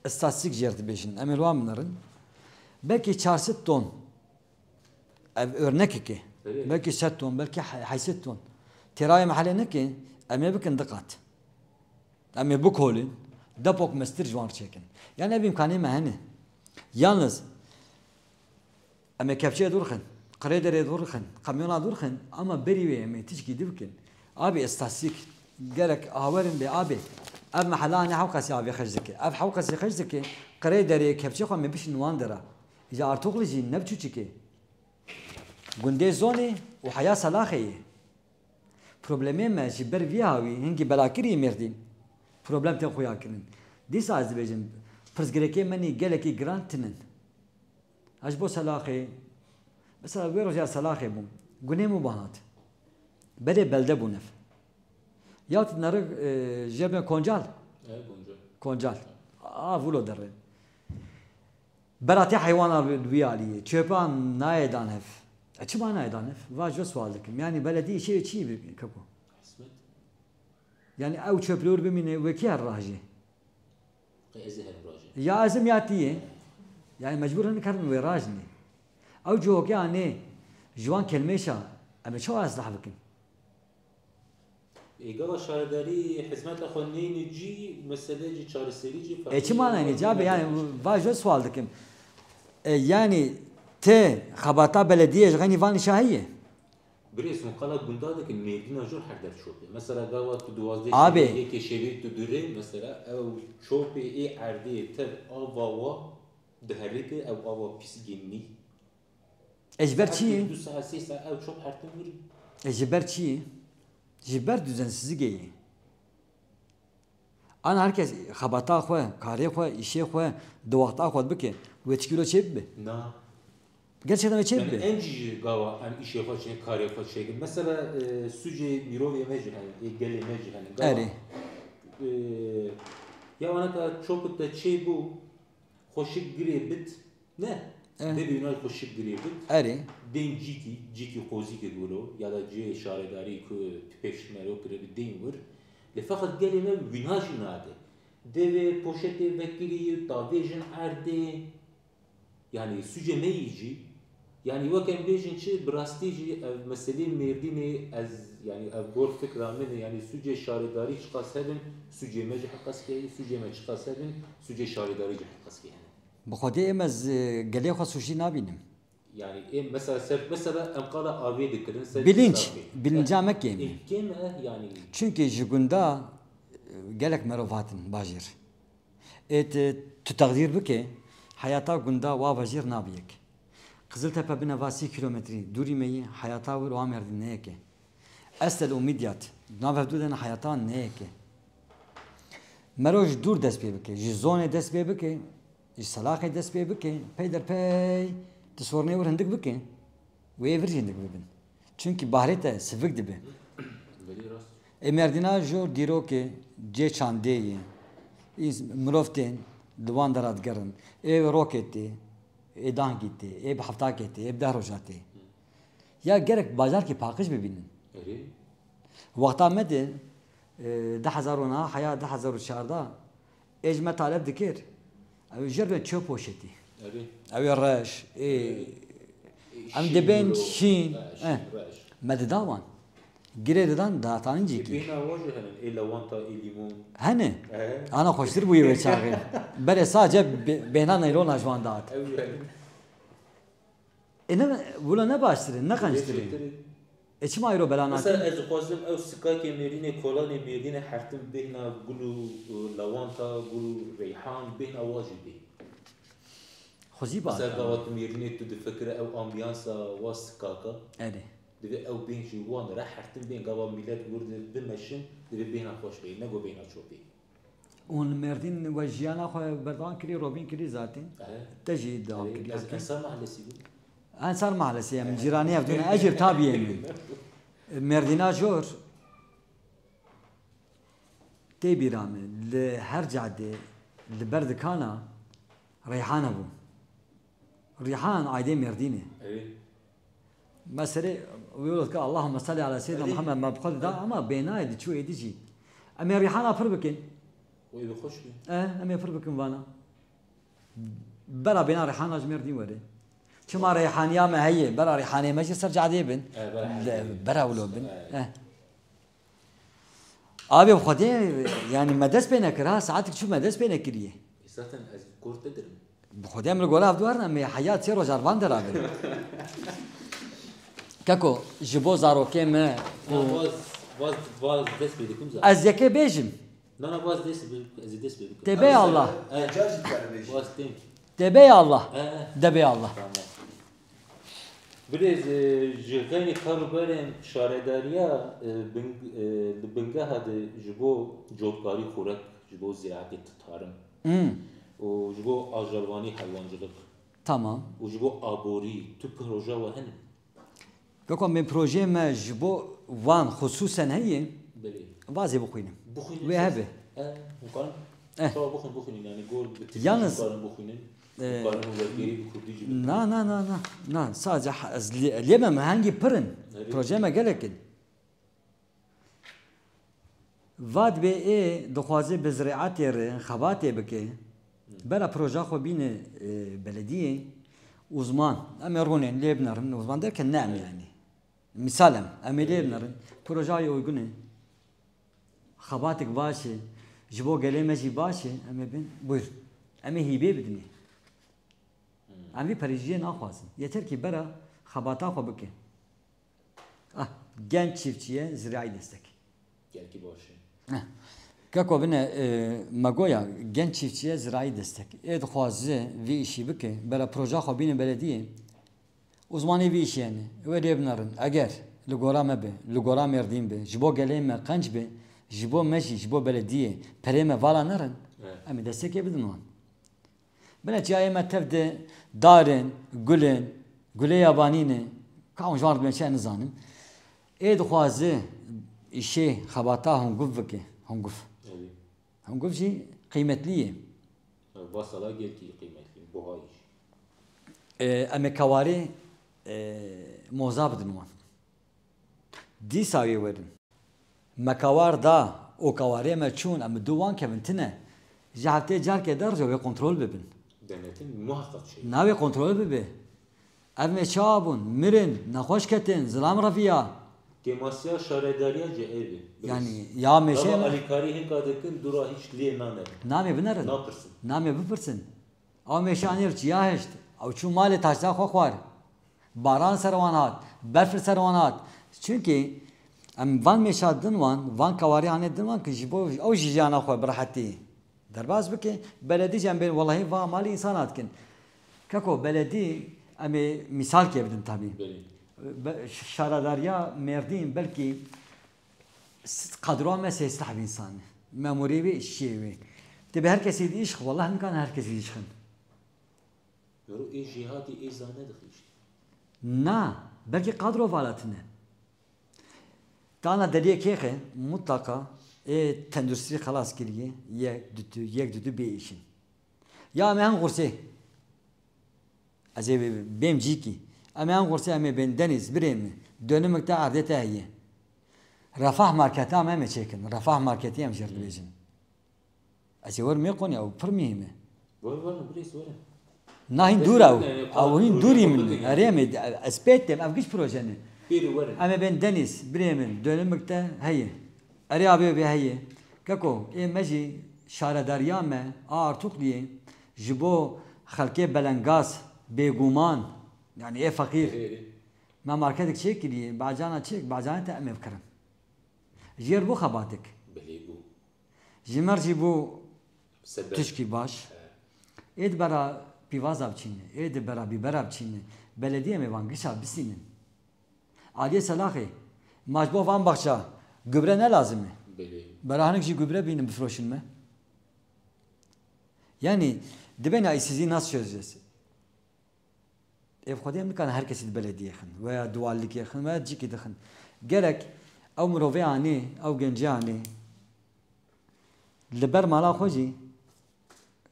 Îstatîstîk jêr dibêjin. Em ê li wan binerin. Belkî çar sed ton. Ev örnekek e. Belkî sed ton, belkî he-, heşt sed ton. Têrayê mehelê neke, em ê bikin du qat. Em ê bikolin, depok mestir ji wan re çêkin. Yani ev îmkanê me hene. Yalnız, em ê kepçeyê dûr xin, qirê derê dûr xin, kamyona dûr xin, ama berî wê em ê tişkî dî bikin. Abi, îstatîstîk, gerek awerin bê abi. Ev mehela ne hewqasî avê xerc dike. Ev hewqasî xerc dike, qirê derê kepçê xwe me bişin wan dera. Îca Artuxlî jî ne biçûçik e. Gundê Zonê û heya Selaxê ye. Problemê me ji ber vî hawî hingî belakirî Mêrdîn. Problem tên xuya kirin. Dîsa ez dibêjim, pirsgirêkê me nî gelekî giran tinin. Ez ji bo Selaxê, mesela wê roja Selaxê bûm. Gunê min banat. Berê belde bû nev. Ya tu nerik, e, jê me Koncal. E, Koncal. Koncal. A, vulo derê. Beratê heywana li wî aliyê. Çöpa nayê dan hev. E, çima nayê dan hev? Va jo sual dikim. Yani belediyê şey çi bir keko? Hizmet. Yani ew çöplüğür bimîne wekî her rajê. Qey ez ê herim rajê. Ya ez im ya tiyê. Yani mecbur hin karin wê rajnê. Ew cihokê anê ji wan kelmêşa em ê çawa islah bikin? Ê, gava şaredarî hizmeta xwe neyne cî, mesele cî çareserî cî E, çima neyne cî abi? Yani va jo sual dikim. E, yani te xebata belediyê ji xeynî van şahî ye? Birêz hûn qala gunda dikin, Mêrdîna jor her der çopê. Mesela gava tu duwazdeh Abi. Şevê, yekê şevê tu durê, mesela ew çopê ê erdê tev ava wa diherike, ew ava pîs genî. E, ji ber çi ye? Du saet, sê saet ew çop hertin wir. E, ji ber çi ye? Ji ber düzensizlikê ye. Ana her kes xebata xwe, karê xwe, îşê xwe, di wexta xwe bike. Wê tişkî wilo çê bibe? Na. Gerçekten wê çê Yani bibe? Em jî ji gava em îşê xwe çêkin, karê xwe çêkin. Mesela, e, sucê mirovê me jî hene, ê gelê me jî hene. Gava, Erê. e, ya waneka çopik te çê bû, xweşik girê bit, ne? Eh. Dê bi wîna xweşik girê bit. Erê. Dên cîkî, cîkî qozîkê golo, ya da cihê şaredarî ku pêşmerok kiribi dên wir. Lê feqet gelê me wîna jî nade. Dê vê poşetê vekirî, tavêjin erdê. Yani sucê me yî jî. Yani wek em bêjin çi, bi rastî jî ev meselê Mêrdînê ez, yani ev gor fikra min e, yani sucê şaredarî çiqas hebin, sucê me jî heqaskê heye, sucê me çiqas hebin, sucê şaredarî jî heqaskê hene. Bi Xwedê em ez, e, gelê xwe suçlî nabînim. Yani ê mesela ser, mesela em qala avê dikirin ser Bilinç, insafê. Bilinca me kêm e. Ê kêm e yani. Çünkü ji gunda, e, gelek merov hatin bajêr. Ê tu, tu teqdîr bike, heyata gunda wa vajêr nabe yek. Qiziltepe bine va sî kilometrî dûrî me yî, heyata wir û a Mêrdîn ne yek e. Estel û Midyat, nav hevdû de ne heyata ne yek e. Mero ji dûr dest pê bike, ji Zonê dest pê bike, ji Selaxê dest pê bike, pey der pey tu sornê wir hindik bike. Wê vir jî hindik bibin. Çünkü bahrê te sivik dibe. Belê rast. Ê Mêrdîna jor dîrokê cê çandê ye. Îns-, mirov tên li wan dera digerin. Ê rokê tê, ê dahkî tê, ê bi heftakê tê, ê bi deh roja tê. Ya gerek bajarkê paqij bibînin. Erê. Wexta me de, e, du hezar û neh heya du hezar û çardeh, ê ji me taleb dikir. Ew jêr be çöp poşetî. Erê. Ew ê reş, ê, Ê, em şîn dibên dilo. Şîn. Ha, şîn, Eh. reş. Me dida wan. Girê didan datan Ê cîkî. Bêhna wa jî henin, ê lewanta, ê lîmon. Hene. Ehe. Ana xweştir bûye wê çaxê. Berê sace bê-, bêhna neylona ji wan dihat. Ew jî henin. E ne, wilo ne baştir in, ne qençtir in. Çêtir in. E çima îro bela nakin? Mesela ez dixwazim ew sikakê Mêrdînê, kolanê Mêrdînê hertim bêhna gul û, e, lewanta, gul û reyhan, bêhna wa jî bê. Xwezî ba. Mesela gava tu Mêrdînê tu difikire ew ambiyansa wa sikaka. Erê. Divê ew bên jî wan re hertim bên gava milet wir di bimeşin, divê bêhna xweş bê, ne go bêhna çopê. Hûn li Mêrdîn we jiyana xwe berdan kirî, robîn kirî zaten. Ehe. Te jî devam Erê, kirî. ez Ensar Mahallesî bûm. Ensar Mahallesî, em Ehe. Cîranê hevdû ne, ez jî tabiyê min. Mêrdîna jor tê bîra min, li her cadê, li ber dikana Reyhana bû. Reyhan aydê Mêrdînê. Erê. Meselê wê wilo dike, Allahümme salli ala seyyidina Erê. Muhammed, me bi xwe dida, ama bênayê diçû êdî jî. Em ê rîhana pir bikin. Wê bi xweş bî. E, em ê pir bikin vana. Bera bêna rîhana ji Mêrdîn were. Çima rîhaniya me heye, bera rîhanê me jî ser cadê bin. E, bera Le-, cadê bin. Bera wilo bin. E. E. Abi bi Xwedê, yani me dest pê nekir ha, saetik çû me dest pê nekiriye. Zaten ez gor te dirim. Bi Xwedê em li gora hev duherin, em ê heya çê roja li van derabin. Keko, ji bo zarokê me û Na, vaz, vaz, vaz dest pê dikim zaten. Ez yekê bêjim. Na, na, vaz dest bi-, ez ê dest pê bikim. Têbê Allah. He. Ca jî dikare bêjî. Vaz tên. Têbê Allah. He, he. Debê Allah. Tamam. Birêz, e, ji xeynî kar û berên şaredariya, e, bin-, e, li bingeha de ji bo cotkarî xurek, ji bo ziraetê tarım Hmm. û ji bo ajalvanî heywancılık Tamam. û ji bo aborî tu proja we hene? Beko, min projeyê me ji bo wan xusûsen heye, Belê. Vazê bixwînim. Bixwînin Wê ses. Hebe. E, hûn karin Eh. Çawa bixwin, bixwînin, yani gor bi Tirkî Yalnız, jî karin bixwînin. E, Karin û wergêrî bi Kurdî jî bixwînin. Na, na, na, na. Na, sadece ha-, ez lê-, lê me, me hengî pir in. Erê. Projeyê me gelek in. Vat bê ê dixwaze bi ziraetê re xebatê bike. Bera proja xwe bîne, e, belediyê. Uzman, em ê rûnên lê binerin, uzman derken ne em yani. Misal em, em ê lê binerin. Proja yê uygun e. Xebatek baş e. Ji bo gelê me jî baş e. Em ê bin. Buyur. Em ê hîbê bidinê. Em vî perêjiyê naxwazin. Yeter ki bera xebata xwe bike. Ah, genç çiftçiye zirai destek. Gelkî baş e. Eh. Keko bine, e, me goya genç çiftçiye zirai destek. Ê dixwaze vî işî bike, bera proja xwe bîne belediyê. Uzmanê vî işî hene. Wê lê binerin. Eger li gora me be, li gora Mêrdîn be, ji bo gelê me qenc be, ji bo me jî, ji bo belediyê perê me vala nerin, Evet. em ê destekê bidin wan. Bine çiyayê me tev de dar in, gul in, gulê yabanî ne, ka hûn ji wan re dibên çi, ez nizanim. Ê dixwaze îşê xebata hûn guf bike, hûn guf. Erê. Hûn guf jî qîmetlî ye. Ev ba sala gelkî qîmetlî, buha îş. Ê, em ê kewarê, ê, moza bidin wan. Dîsa wê werin. Me kawar da û kawarê me çûn, em bi dû wan kevin tine. Ji heftê carkê der re wê kontrol bibin. Denetim muhakkak şey. Navê kontrol bibe. Ev me çawa bûn? Mirin, nexweş ketin, zilam reviya. Kêmasiya şaredariya cihê be. Yani, ya meşe Gava me- alîkarî hinka dikin, dûra hiç lê nane. Namê binerin. Napirsin. Namê bipirsin. Ew mêşanê li çiya hişt, ew çû malê taşta xwe xwar. Baran ser wan hat, berf li ser wan hat. Çunkî em van mêşa din wan, van kawarê hanê din wan ki ji bo ew jî jiyana xwe bi rehetî derbas bike. Beledî jî em bên welehî va malê însan hat kin. Keko beledî em ê mîsalkê bidin tabî. Belê. Be-, ş-, şaredariya Mêrdîn belkî s-, kadroya me sê sed heb însan e. Memurê wê, işçiyê wê. Tê bi her kesî dî îş xwe, weleh nikane her kesî dî îş xin. Mero ê jêhatî ê zane dixîşt. Na, belkî kadro vala tune. Tana deriyê kêxe, mutlaka ê tenduristî xelas kiriye, yek, dutu, yek, dutu bê îşin. Ya em ê hen xursê. Ez ê bêm cîkî. Em ê hen xursê, em ê bên Denîz, birê min. Dönümik te erdê te heye. Refah marketa me em ê çêkin. Refah marketî em jê re dibêjin. Ez ê werim ê Konya, ew pir muhîm e. Werin, werin, birêz, werin. Na hîn dûr e ew. Ew hîn dûrî min. Erê em ê, ez pê têm, ev giş proje ne. Bêrî werin. Em ê bên Denîz, birê min, dönümik te heye. Erê abê bê heye. Keko, ê me jî şaredariya me, a Artukliyê, ji bo xelkê belengaz, bêguman, yani ê feqîr. Erê, erê. Me marketek çêkiriye, bacana çêk, bacana te em ê bikirin. Jêr bû xebatek. Belê bû. Ji me re jî bû Sebeb. Tişkî baş. He. Ê di bera pîvaza biçîne, ê di bera bîbera biçîne. Belediyê em ê van gişa bisînin. Aliyê Selaxê, ma ji bo van baxça gübre ne lazim e? Belê. Bera hinek jî gübre bînin, bifroşin me. Yani, dibên ya îşsizliği nasıl çözeceğiz? Ev xwedê em nikarin her kesî di belediyê xin, veya di walikê xin, veya cîkî dixin. Gerek ew mirovê anê, ew gencê anê, li ber mala xwe jî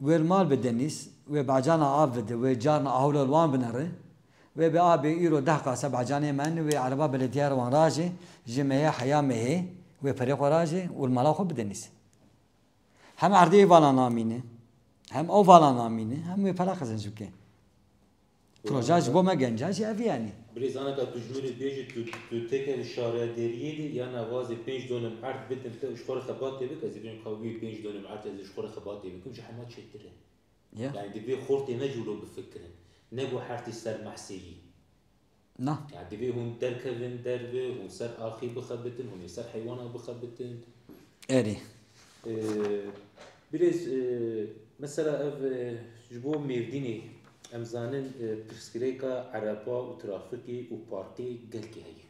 wê li mal bi Denîz, wê bacana av bide, wê carna ahûla li wan binere, wê bê a bê îro deh qase bacanê me ne, wê ereba belediye re wan rajê, ji mehê heya mehê, wê perê xwe rajê û li mala xwe bi Denîz. Hem erdê vala namîne, hem ew vala namîne, hem wê pera qezenc bike. Proje ji bo me genca jî ev e yani. Birêz, aneka tu ji min re bêjî, tu, tu têkevî şaredariyê de, ya navazê pênc donim erd bidim te, ji xwe re xebatê bike, ez ê bêjim ka wî pênc donim erd ez ê ji xwe re xebatê bikim, ji hema çêtir e. Ya. Yani divê xortê me jî wilo bifikirin. Ne ku her tişt ser mehseyî. Na. Yani divê hûn derkevin derve, hûn ser axê bixebitin, hûn ê ser heywana bixebitin. Erê. Ee, Birêz, e, mesela ev, e, ji bo Mêrdînê, em zanin, e, pirsgirêka ereba û trafikê û parkê gelkî heye.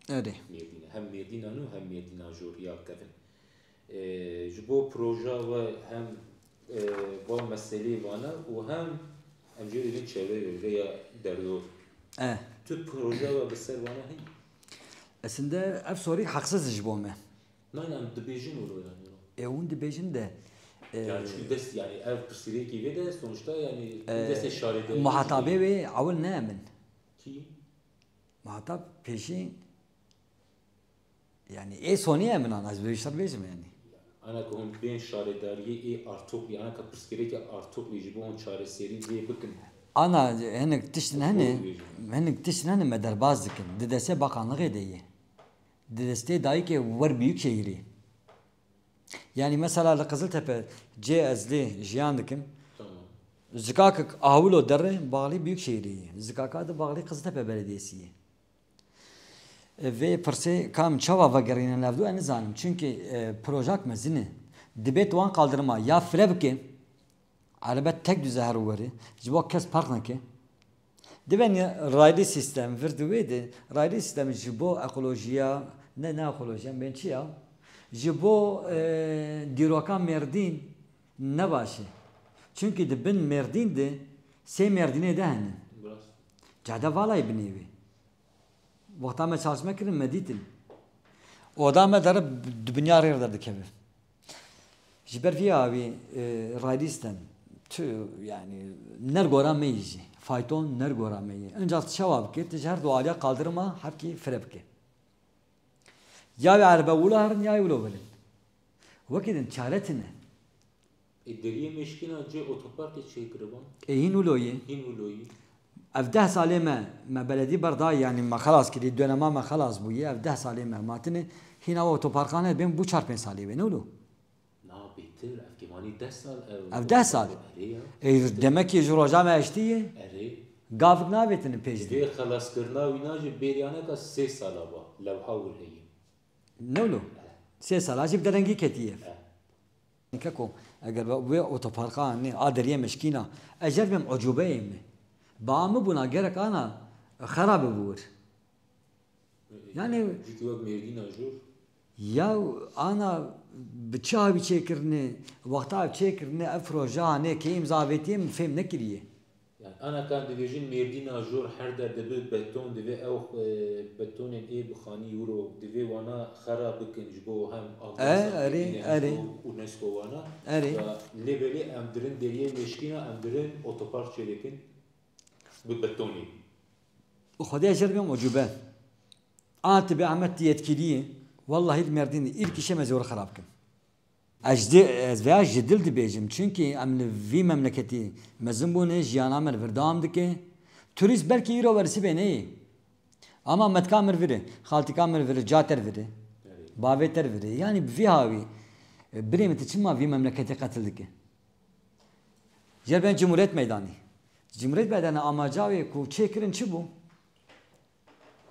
Erê. Mêrdînê. Hem Mêrdîna nû hem Mêrdîna jor ya kevin. Ee, ji bo proja we hem, e, va meselê vana û hem em jê dibin çevre yolde ya derdor. E. Tu proja we bi ser vana heye? Esinde ev sorî heqsiz ji bo me. Nayê em dibêjin wilo yani. E, hûn dibêjin de, e, Yani çünkü dest yani ev pirsgirêkî vê de sonuçta yani e, destê şaredariyê muhatabê wê ewil ne min. Kî? Muhatab pêşî, yani ê sonî ye min an, ez vê şer bêjim yani. Ana ku hûn bên şaredariyê ê Artoklî, ana ka pirsgirêkê Artoklî ji bo hûn çareserî lê bikin. Ana hinek tiştin hene, Doğru diyorsun. Hinek tiştin hene me derbas dikin. Di destê bakanlığê de ye. Di destê dayikê wer Büyükşehirî. Yani mesela li Qiziltepe cê ez lê jiyan dikim. Tamam. Zikakik awilo derê bağlı Büyükşehirî ye. Zikaka de bağlı Qiziltepe Belediyesi ye. E, vê pirsê kam çawa vegerîne navdû, ez nizanim. Çünkü, e, projak mezin e. Dibê tu wan kaldırıma ya fire bike, erebe tek düze her weri, ji bo kes park neke. Dibe ne raylı sistem, vir di wê de, raylı sistem ji bo ekolojiya, ne, ne ekolojiya, bên çi ya? Ji bo, e, dîroka Mêrdîn ne baş e. Çünkü di bin Mêrdîn de sê Mêrdînê de hene. Biraz. Cade valayê binê wê. Wexta me çalışma kirin, me dîtin. Oda me dere di binya rêr derdikeve. Ji ber vî awî, e, raylistem, tu, yani, nergora me yî jî. Fayton nergora me yî. Inca tu çawa bike, tu ji her du aliya kaldırıma hevkî fire bike. Ya wê erebe wilo herin, ya wê wilo verin. Wekî din çare tine. E, deriyê Mêşkîna cê otoparkê çêkiriban. E, hîn wilo yê. Hîn wilo yî. Ev deh salê me, me beledî berdayî, yanî me xelas kirî, dönema me xelas bûyî, ev deh salê me matine, hîna otoparkan hebên bû çar pênc salê wê, ne wilo? Na bêtir, ev kêmanî deh sal ev. Ev deh sal. Erê ya. Ê, demekî ji roja me eştî yê, Erê. gavik navêtinin pêş de. Vê xelaskirina wîna jî bêryaneka sê sala ba, lewha wir heye. Ne wilo? Sê sala jî bi derengî ketiye. Keko, eger wê otoparka ne a deriyê Meşkîna, ez ê bêm ucubeyê me. Ba min bûna gerek ana xera bibûr. Yani Cîkî wek Mêrdîna jor. Ya ana bi çi awî çêkirine, wexta ev çêkirine, ev proje hane kê îmza avêtiye min fêm nekiriye. Yani ana kan dibêjin Mêrdîna jor her der dibe beton, divê ew, e, betonên ê bixanî euro, divê wana xera bikin ji bo hem E, erê, hem erê. UNESCO, UNESCO wana. Erê. Ya lê belê em dirin deriyê Mêşkîna, em dirin otopark çêdikin bi betonê. Xwedê ez jê bêm ucube. A tu bê Ehmed tu yetkilî yî, wellahî li Mêrdînê ilk îşê me zor xerab kim. Ez, di, ez veya ji dil dibêjim, çünkü em li vî memleketî mezin bûne, jiyana me li vir dewam dike. Turîst belkî îro werisî bê neyê. Ama metka mir vire, xaltika mir vire, ca ter vire, bavê ter vire. Yani bi vî hawî, e, birê min tu çima vî memleketê qetil dike? Jê bêm Cumhuriyet Meydanı. Cumhuriyet Meydanı amaca wê ku çêkirin çi bû?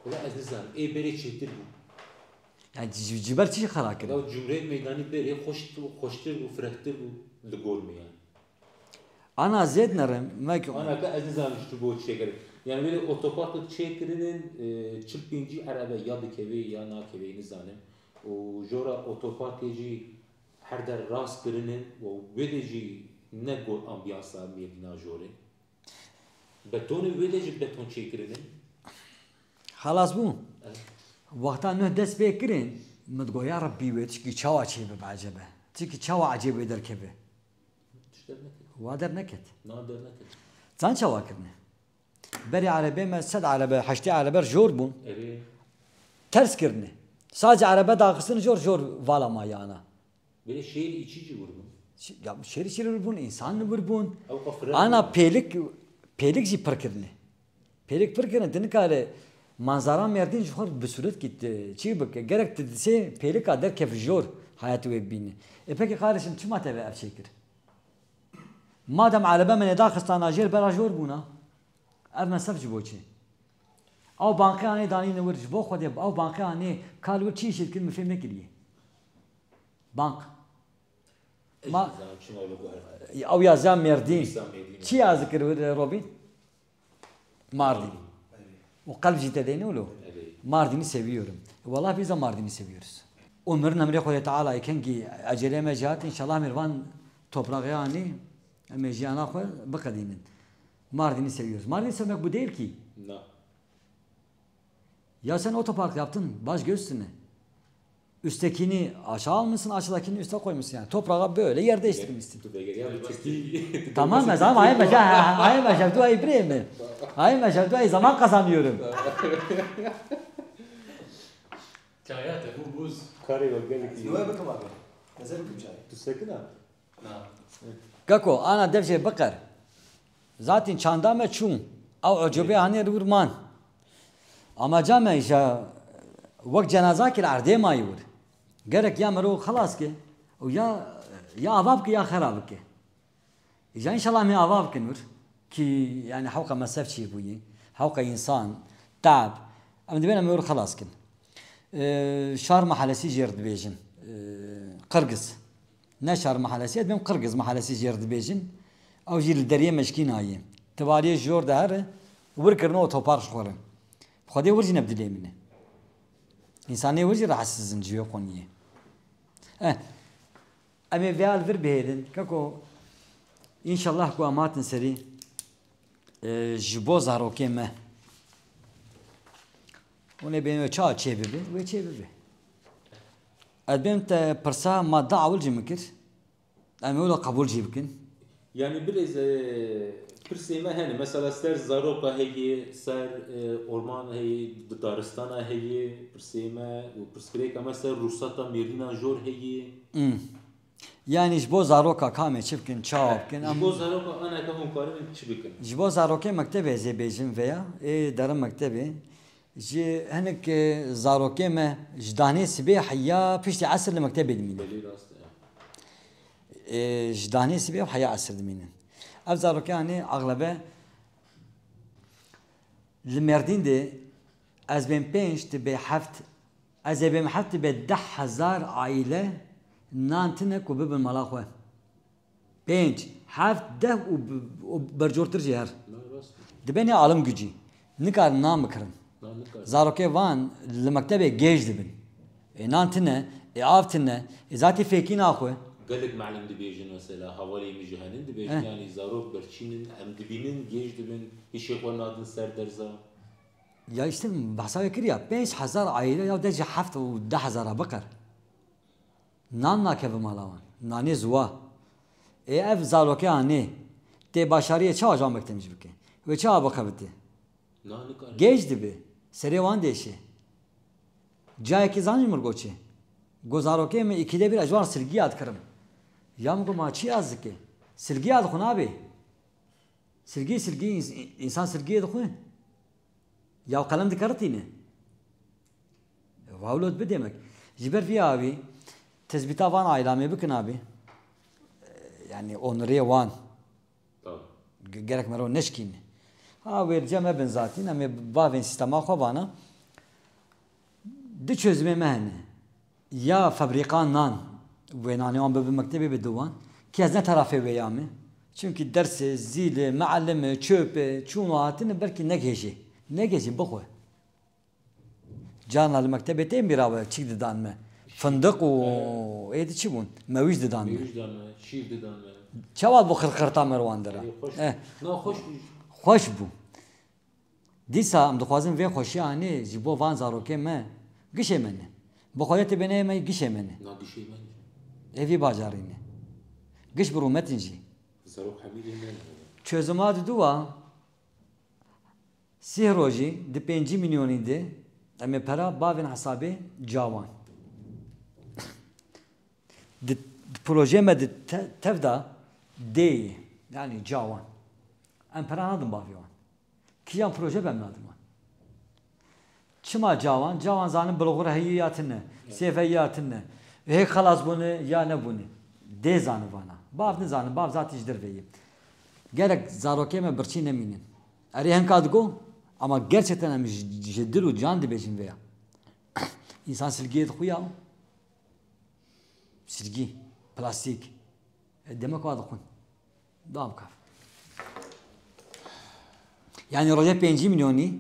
Wala ez nizanim. Ê berê çêtir bû. Yani ji, ji ber çi xera kirin? Ya Cumhuriyet Meydanı berê xweş, xweştir bû, firehtir bû li gor me yani. Ana zêd nerim, me ki Ana ka ez nizanim ji bo çêkirin. Yani wê otopark çêkirinin, e, çil pêncî erebe ya dikevê ya nakevê nizanim. Û jora otoparkê jî her der rast kirinin û wê de jî ne gor ambiyansa Mêrdîna jor e. Betonê wê de jî beton çêkirinin. Xelas bû. Evet. Wexta nuh dest pê kirin, min digot, ya Rebbî wê tişkî çawa çê bibe ecebe? Tişkî çawa ecêb wê derkeve? Tişt derneket. Wa derneket. Na derneket. Zan çawa kirine? Berê erebê me sed erebe, heştê erebe jor bûn. Erê. Ters kirine. Sadece erebe daxistin jor, jor vala mayana. Böyle şehir içi cıvır mı? Şi-, ya şêrî şêrî vir bûn, însan li vir bûn. Ew qafire Ana bûn. pêlik, pêlik jî pir kirine. Pêlik pir kirine, tu nikare manzara Mêrdîn ji xwe bi sûretkî tu çî bike. Gerek tu di sê pêlika derkev jor hayatê wê bibîne. E pekî qarişim çima te vê ev çêkir? Madem erebe min ê daxistana jêr, bera jor bûna. Ev mesef ji bo çi? Ew banqê anê danîne wir, ji bo Xwedê ew banqê anê kal wir çi îşê dikir, min fêm nekiriye. Bank. Ma- Ew ya ziya Mêrdîn. Çi yaz dikir wir, Robîn? Mardin. O kalp jî te deyne ulo. Mardin'i seviyorum. Vallahi biz de Mardin'i seviyoruz. Ömrün emrê Xwedê Teala kengî ecelê me jî hat, inşallah mêrvan toprağa anî, em ê jiyana xwe biqedînin. Mardin'i seviyoruz. Mardin'i sevmek bu değil ki. Na. Ya sen otopark yaptın, baş göğsüne. Üsttekini aşağı almışsın, aşağıdakini üste koymuşsun yani. Toprağa böyle yer değiştirmişsin. Tu vegeriya tu çekî. Tamam, ben zaman hayır meşe, hayır meşe, dua ibrahim. Hayır meşe, dua zaman kazanıyorum. Çaya te bu buz. Karê we gelek iyi. Nû bikim abi. Meze bikim çay. Tu sekin ha. Geko, ana dev jê biqer. Zaten çanda me çûn. Ew ucubê hanê li wir man. Ama ca me îja wek cenazakî li erdê mayî wir. Gerek ya mero xelas ke û ya, ya ava bike ya xera bike. Îja înşallah me ava bikin wir. Ki yani hewqa mesef çêbûyî, hewqa însan, tab. Em dibên em wir xelas kin. Ee, şar mehalesî jêr dibêjin. Ee, Qirgiz. Ne şar mehalesî, ez bêm Qirgiz mehalesî jêr dibêjin. Ew jî li deriyê meşkî nayê. Tivariyê jor de here, wir kirine otopark ji xwe re. Xwedê wir jî ne bi dilê min e. Însanê wir jî rahatsiz in ji wê qoniyê. Eh, em ê vêya li vir bihêlin. Keko, înşallah ku em hatin serî, e, ji bo zarokê me. Hûn ê bên wê çawa çê bibe? Wê çê bibe. Ez bêm te pirsa madde ewil jî min kir. Em ê wilo qebûl jî bikin. Yanî birêz, e, pirsê me hene. Mesela ser zaroka heye, ser, e, orman heye, di daristana heye, pirsê me û pirsgirêka me ser ruhsata mêrdînan jor heye. Hmm. Yanî ji bo zaroka ka em ê çi bikin, çawa bikin? Ji bo zaroka aneke hûn karibin çi bikin? Ji bo zarokê mektebê ez ê bêjim veya, ê derin mektebê. Ji hinek, e, zarokê me ji danê sibê heya piştî esir li mektebê dimînin. Belê rast e. E, ji danê sibê heya esir dimînin. Ev zarokê anê axlebe li Mêrdîn de ez bên pênc, tu bê heft, ez ê bêm heft, tu bê deh hezar aîle nan tine ku bibin mala xwe. Pênc, heft, deh û b-, û bercortir jî her. Dibêne alim gücî. Nikarin nan bikirin. Zarokê van li mektebê gêj dibin. Ê nan tine, ê av tine, ê zatî fêkî naxwe. Gelek melim dibêjin mesela, hevalê min jî henin dibêjin, eh, yanî zarok berçînin, em dibînin gêj dibin, hişê xwe nadin ser derza. Ya işte behsa wê kiriya, pênc hezar aîle ya de ji heft û deh hezara biqer. Nan nakeve mala wan. Nanê ziwa. Ê ev zarokê anê tê başariyê çawa ji wan mekteb jî bike? Wê çawa bixebitê? Na, nikare. Gêj dibe. Serê wan dêşe. Cayekî zanî min got çi? Got zarokê min îkî de bir ez ji wan silgiya dikirim. Ya min got ma çi yaz dike? Silgiya dixwe nabê. Silgî, silgî, îns-, însan silgiyê dixwe. Ya qelem dikeritîne. Wawlot bi demek. Ji ber vî avî tezbîta van aylamê bikin abî. Yani onurê wan. Tamam. Ge-, gerek mero neşkîne. Ha wêrce me bin zatîn, em ê bavên sîstema xwe vana. Di çözümê me hene. Ya fabrîka nan, wê nanê wan bibe mektebê bi diwan, ki ez ne tarafê wê ya me. Çünkü dersê, zîlê, meallimê, çöpê, çûn û hatinê belkî negêjê. Negêjê bixwe. Carna li mektebê tên bîra we çîk didan me. Findiq û êdî çi bûn? Mewîj didan me. Mewîj didan me, şîr didan me. Çawa bû xirxirta me wan dira? Ê, xweş bû. Eh. Na, xweş bû. Xweş bû. Dîsa em dixwazin vê xweşiya anê ji bo van zarokê me gişê me ne. Bi xwedê tê bêne me gişê me ne. Na gişê me ne. Ê vî bajarî ne. Giş bi rûmet in jî. Zarok hemî lê me ne. Çözüma didu wa, sih rojî di pêncî milyonî de em ê pera bavên hesabê cawan. Di, di projeyê me di te-, tev de dê ye. Yanî cawan. Em pera nadin bavê wan. Kîjan proje be em nadin wan. Çima cawan? Cawan zanin bilxure heyî ya tine, sêve ya tine. Hê xelas bûne ya nebûne. Dê zanin vana. Bav nizanin, bav zatî ji derve ye. Gerek zarokê me birçî nemînin. Erê hinka digo, ama gerçekten em ji, ji dil û can dibêjin vê ya. Însan silgiyê dixuya. Silgî, plastîk. E, demek wa dixwin. Dam kav. Yani roje pêncî milyonî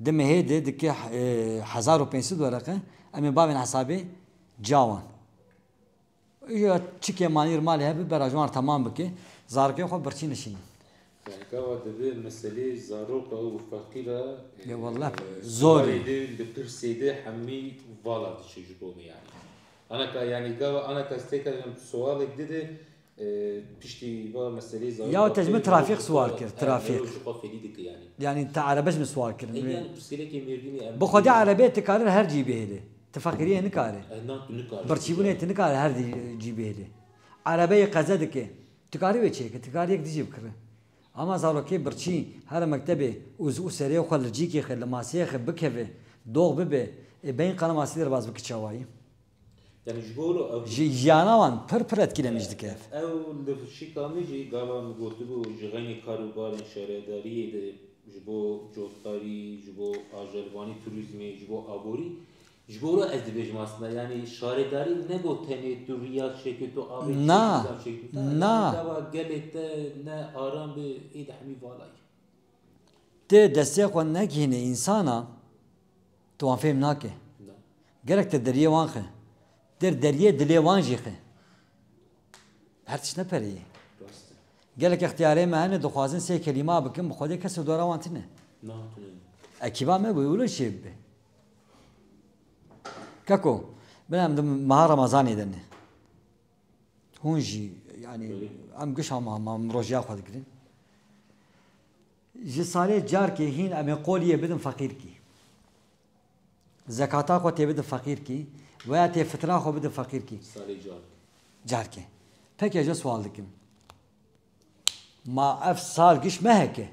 di mehê de dike, e, hezar û pênc sed wereqe. Em ê bavên hesabê cawan. Ya çi kêmanî malê hebe bera ji wan re temam bike. Zarokê xwe birçî nişînin. Yani gava divê meselê zaroka û feqîra, e, Ya wallah, e, zor e. Sualê de li pirsê de hemî vala diçe ji bo me yani. Anaka yani gava anaka stêka em sualek dide, e, piştî va meselê zaroka Ya te ji min fêr trafîk dike, sual kir, e, trafîk. Mero ji xwe fêlî dike yani. Yani te erebe ji min sual kirin. E, yani pirsgirêkê mêrdînê em Bi xwedî erebe tu karir her cî bihêlê. Tu feqîriyê nikare. E, na tu nikare. Birçîbûnê tu nikare her cî bihêlê. Erebeyê qeze dike. Tu karî wê çêke, tu karî yek dijî bikire. Ama zarokê birçî here mektebê û zi û serê xwe li cîkê xe, li maseyê xe bikeve, dox bibe, ê beyin qana masî derbas bike çawayî. Yani ji bo ev Ji jiyana wan pir pir etkilemîş dike ev. Ew li şîka min jî gava min gotibû ji xeynî karûbarên şaredariyê de ji bo cotkarî, ji bo ajelvanî turîzmê, ji bo aborî, Ji bo wilo ez dibêjim aslında, yani şaredarî ne got tenê tu riya çêkî, tu avê Na, çêkî, zam çêkî, tu ta na. Yani gava gelê te ne aram bi ê de hemî valayî. Tê destê xwe negihîne însana, tu wan fêm nake. Na. Gerek te deriyê wan xe. Der deriyê dilê wan jî xe. Her tişt ne perê ye. Rast e. Gelek extiyarê me hene, dixwazin sê kelîma bikin, bi Xwedê kes li dora wan tune. Na, tune. Ekîba me bû, wilo çê bibe. Keko, bin em di meha Remezanê de ne. Hûn jî, yani, Belê. Em giş ama, ama em rojiya xwe digirin. Ji salê carkê hîn em ê qoliyê bidin feqîrkî. Zekata xwe tê bidin feqîrkî, veya tê fitra xwe bidin feqîrkî. Salê carkê. Carkê. Peki, ez sual dikim. Ma ev sal giş meheke.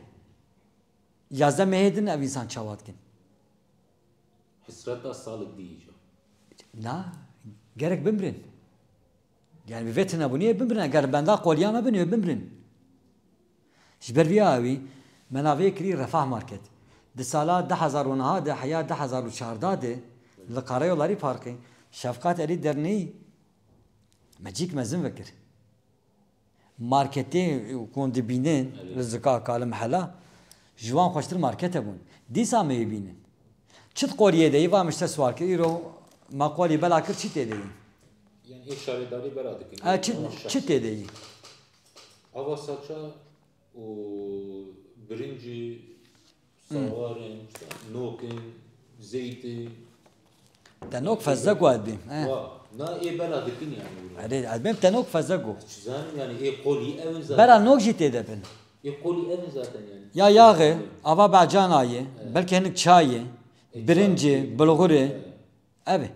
Yazdeh mehê din ev însan çawa dikin? Hisreta salek dî îca. Na, gerek bimrin. Yani bi vê tunebûniyê bimrin. Eger benda qoliya me bin, wê bimrin. Ji ber vî awî me navê kirî Refah Market. Di sala du hezar û neh de, heya du hezar û çardeh de li Karayollarî Parkê Şefqat Elî Derneyî me cîk mezin vekir. Marketê ku hûn dibînin, Evet. Rizika Kalim Hela, ji wan xweştir markete bûn. Dîsa me yê bînin. Çi di qoliyê de yî, va min ji te sual kir, îro me qolî bela kir, çi tê de yî? Yani ê şaredarî bera dikin. E, çi, Ama çi şahsî. Tê de yî? Ava saça û birincî, Sawarin, işte, nokin, zeytin. Te nok fezek wa dibî, he. Wa, na ê bela dikin yani. Erê, ez bêm te nok fezek o. Çizanim yani, ê qolî ev in zaten. Bera nok jî tê de bin. Ê qolî ev in zaten yani. Ya yağı, ava bacana ye, Evet. Belkî hinik çay ye, E, birinci, çay, bulgurê. Evet. Ev e.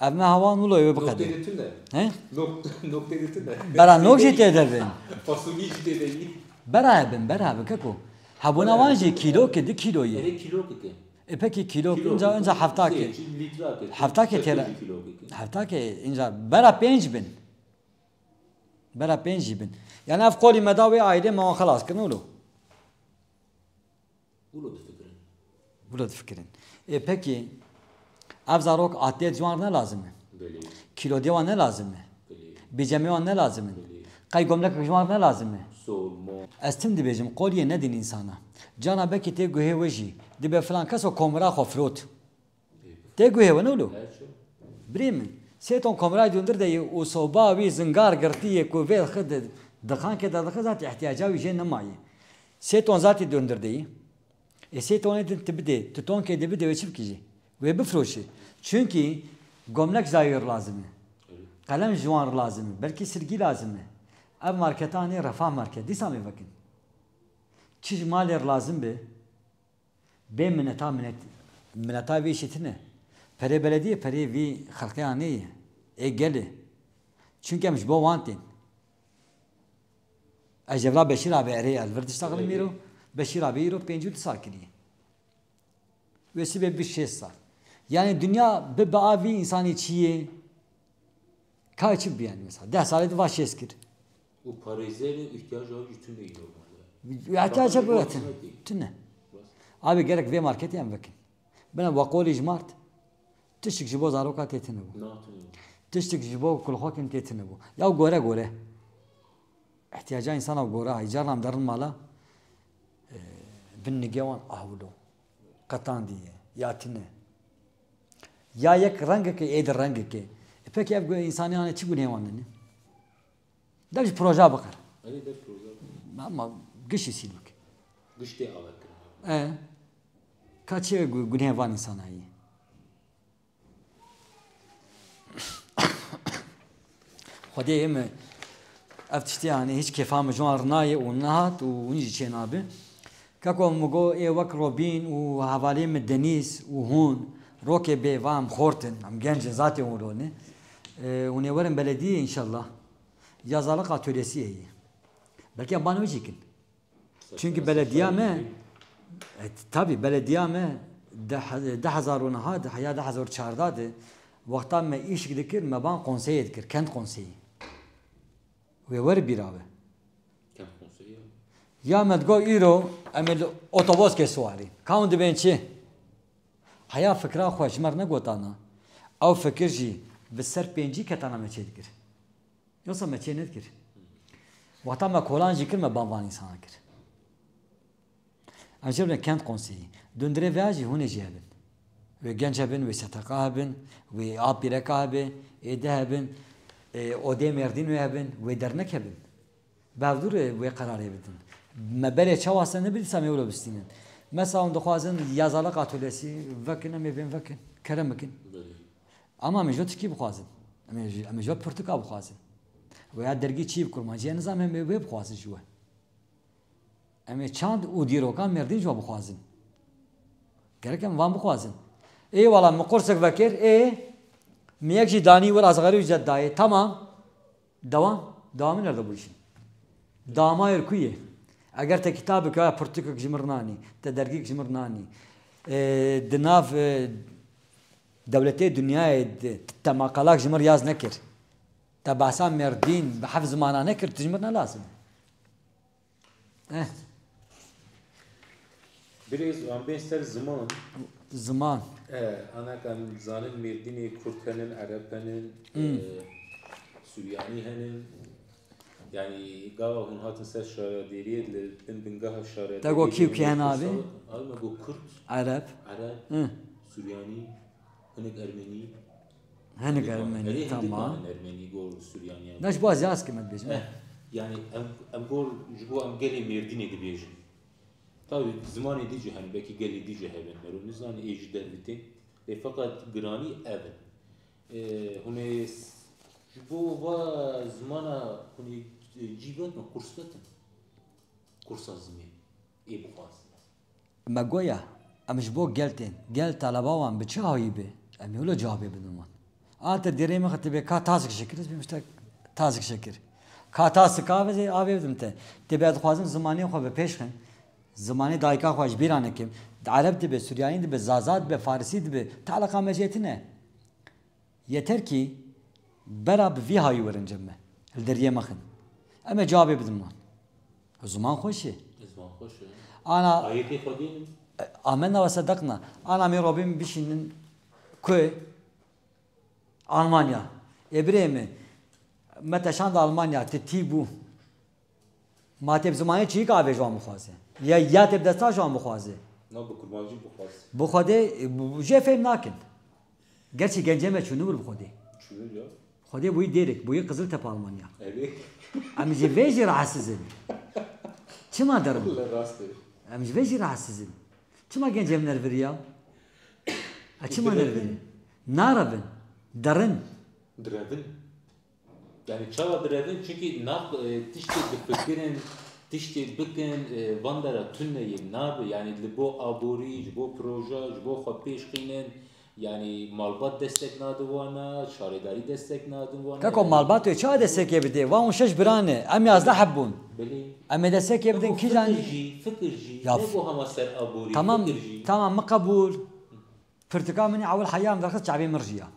Ev me hewan wilo wê Noktê biqedê. Götünde. He? Nok-, noktê götünde. Bera nok jî tê de bin. Fasulye jî tê de yî. Bera hebin, bera hebin keko. Hebûna wan jî kîlo ki, di kîlo yî. Erê kîlo ki ki. E peki kîlo ki, Kîlo inca, ki. Inca hefta ki. Sê, çi lîtra ki. Hefta ki Çi têra. Kîlo ki ki. Hefta ki inca bera pênc bin. Bera pênc jî bin. Yani ev qolî me da wê aîlê me wan xelas kirin wilo. Wilo difikirin. Wilo difikirin. E, pekî, ev zarok atiyet ji wan ne lazim e? Belê. Kîlodê wan ne lazim e? Belê. Bîcemê wan ne lazim e? Belê. Qey gomlek ji wan ne lazim e? Sormo. Ez tim dibêjim, qoliyê nedin însana. Cana bekî tê guhê we jî. Dibe filan kes o komira xwe firot. Tê guhê we ne wilo? Birê min, sê ton komrayê dundurdeyî û soba wî zingar girtî yê ku vê xwe di dixankê de dixe, zatî ihtiyaca wî jê nemaye. Sê ton zatî dundurdeyî. Ê sê tonê din tu bidê, tu tonkê de bidê, wê çi bikî jê? Wê bifroşê. Çunkî gomlek ji wî re lazim e. Qelem ji wan re lazim e. Belkî sirgî lazim e. Ev marketanê Refah Market. Dîsa em ê vekin. Çi ji malê re lazim be? Bê mineta, minet, mineta vê îşê tune. Perê belediyê, perê vî xelqê anê ye. Ê gelê. Çunke em ji bo wan tên. Ez jevra Beşîr abi erê el vir diştaxlim îro. Beşîr abi îro pêncî û du sal kiriye. Wê sibê bi şêst sal. Yani dinya bi, bi a vî însanî çi ye? Ka çi biyan mesela? Deh salê di va şêst kir. û parêzer û îhtiyaca wî jî tune yî normalde. Îhtiyaca bi tune. Abi gerek vê marketê em vekin. Bine we qolî ji mart. Tiştik ji bo zaroka tê tune bû. Tiştik ji bo kulxokên tê tune bû. Ya gore gore. Îhtiyaca însana gore. Îcar nam derin mala. E, bin nigê wan ahwilo. Qetandiye. Ya tune. Ya yek rengeke ê di rengeke. E, peki ev gu-, însanê hane çi gunê wan dine? Dev ji proja biqer. Erê dev proja. Ama gişî sîl bike. Giş tê awe kirin. E, ka çi gu-, gunê van însanayî? Xwedê ê min ev tiştê, yanî, hiç kêfa min ji wan re nayê û nehat û hûn jî çênabe. Keko min got, ê wek Robîn û hevalê min Denîz û hûn, rokê bê va em xort in, em genc in, zatê hûn rone. E, hûn ê werin belediyê înşallah. Ya zaliq atölyesiyê ye. Belkî em bana wê jî kin. Çunkî belediya me, e, tabî belediya me di he-, du hezar û neh de, ya du hezar û çardeh de, wexta me îşik dikir, me ban konseyê dikir, kent konseyî. Wê wer bîra be. Kent konseyî ya. Ya me digot îro em ê li otoboskê siwarî. Ka hûn dibên çi? Heya fikra xwe ji me re negotana. Ew fikir jî bi ser pêncî ketana me çêdikir. Yoksa me çê nedikir. Wexta me kolan jî kir, me ban van însana kir. Em jê bine kent konseyî. Dundirê vêya jî hûn ê jî hebin. Wê genc hebin, wê S T K hebin, wê apîreka hebe, êde hebin, e, odê Mêrdîn wê hebin, wê dernek hebin. Bi hevdû re wê qerarê bidin. Me berê çawa se nebî dîsa me wilo bistînin. Mesela hûn dixwazin ya zaliq atölyesî vekin, em ê bên vekin. Kerem bikin. Belê. Ama em ê ji tirkî bixwazin. Em ê ji, em ê ji pirtûka bixwazin. Veya dergî çî bi kurmancî, ez nizanim em ê wê bixwazin ji we. Em ê çand û dîrokan Mêrdîn ji we bixwazin. Gerek em van bixwazin. Ê wala min qursik vekir, ê min yek jî danî wir azxerî ücret dayê. Tamam. Dewam. Dewamî nerede bu işin? Dewama yer ku ye? Eger te kitabek ya pirtûkek ji min re nanî, te dergîk ji min re nanî, e, di nav, e, dewletê dinyayê de te maqalak ji min re yaz nekir, te behsa Mêrdîn bi heft zimana nekir, tu ji min re ne lazim e. Eh. Birêz, em bên ser ziman. Ziman. E, anek em zanin Mêrdînê Kurd henin, Ereb henin, Hmm. e, Suryanî henin. Yani gava hûn hatin ser şaredêriyê, li bin bingeha şaredêriyê Te got kî û kî hene abi? Abi me got Kurd, Ereb. Ereb, Hı. Suryanî, hinek Ermenî. Hinek Ermenî, tamam. Ermenî, gor Suryanî. Ne ji bo ez yaz kim dibêjim. Eh, yani em, em gor ji bo em gelê Mêrdînê dibêjin. Tabii zimanê dî jî hene, belkî gelê dî jî hebe, mero nizane ê ji dervitê. Lê feqet giranî ev in. Ê, hûn ê s-, ji bo va zimana hûn ê, e, cî vetin, kurs vetin. Kursa zimê ê bixwazin. Me goya, em ji bo gel tên, gel taleba wan bi çi hawî be, em ê wilo cewabê bidin wan. A te derê min xwe tibê ka tazik şekir, ez bêm işte tazik şekir. Ka tasik avê, avê bidim te. Tibê ez dixwazim zimanê xwe bi pêş xin. Zimanê dayika xwe ji bîra nekim. Di Ereb dibe, Suryanî dibe, Zaza dibe, Farisî dibe. Te eleqa me jê tine. Yeter ki bera bi vî hayî werin cem me. Li deriyê me xin. Em ê cevabê bidin wan. Ziman xweş e. Ziman xweş e. Ana Ayetê Xwedê ne. Amenna ve sedakna. Ana me robîn bişînin ku Almanya. Ê birê min, me te şand Almanya, tu tî bû. Ma tê bi zimanê çiyî ka avê ji wan bixwaze. Ya, ya tê bi desta ji wan bixwaze. Na bi kurmancî bixwaz. Bi Xwedê, bu, bu jê fêm nakin. Gerçî gencê me çûnibû bi Xwedê. Çûnibû ya. Xwedê bûyî dêrek, bûyî Qiziltepe Almanya. Erê. Em ji vê jî rahatsiz in. Çima derin? Wele rast e. Em ji vê jî rahatsiz in. Çima gencê em nerviriya? E, çima nerviriya? Direvin. Narevin. Derin. Direvin. Yani çawa direvin? Çünkü nav, e, tiştê difikirin, tiştê bikin, e, van dera tune yê nabe. Yani li bo aborî, ji bo proje, ji bo xwe pêş xînin, yani malbat destek nadin wana, şaredarî destek nadin wana. Keko, yani malbat wê çawa destekê bidê? Wan hûn şeş bira ne, em yazdeh heb bûn. Belê. Em ê destekê bidin, kîjan? Fikir jî, fikir jî. Ya ne f-, bo hema ser aborî, tamam, fikir jî. Tamam, min qebûl. Pirtika min ê ewil heya min derxist, çavê min rijiya.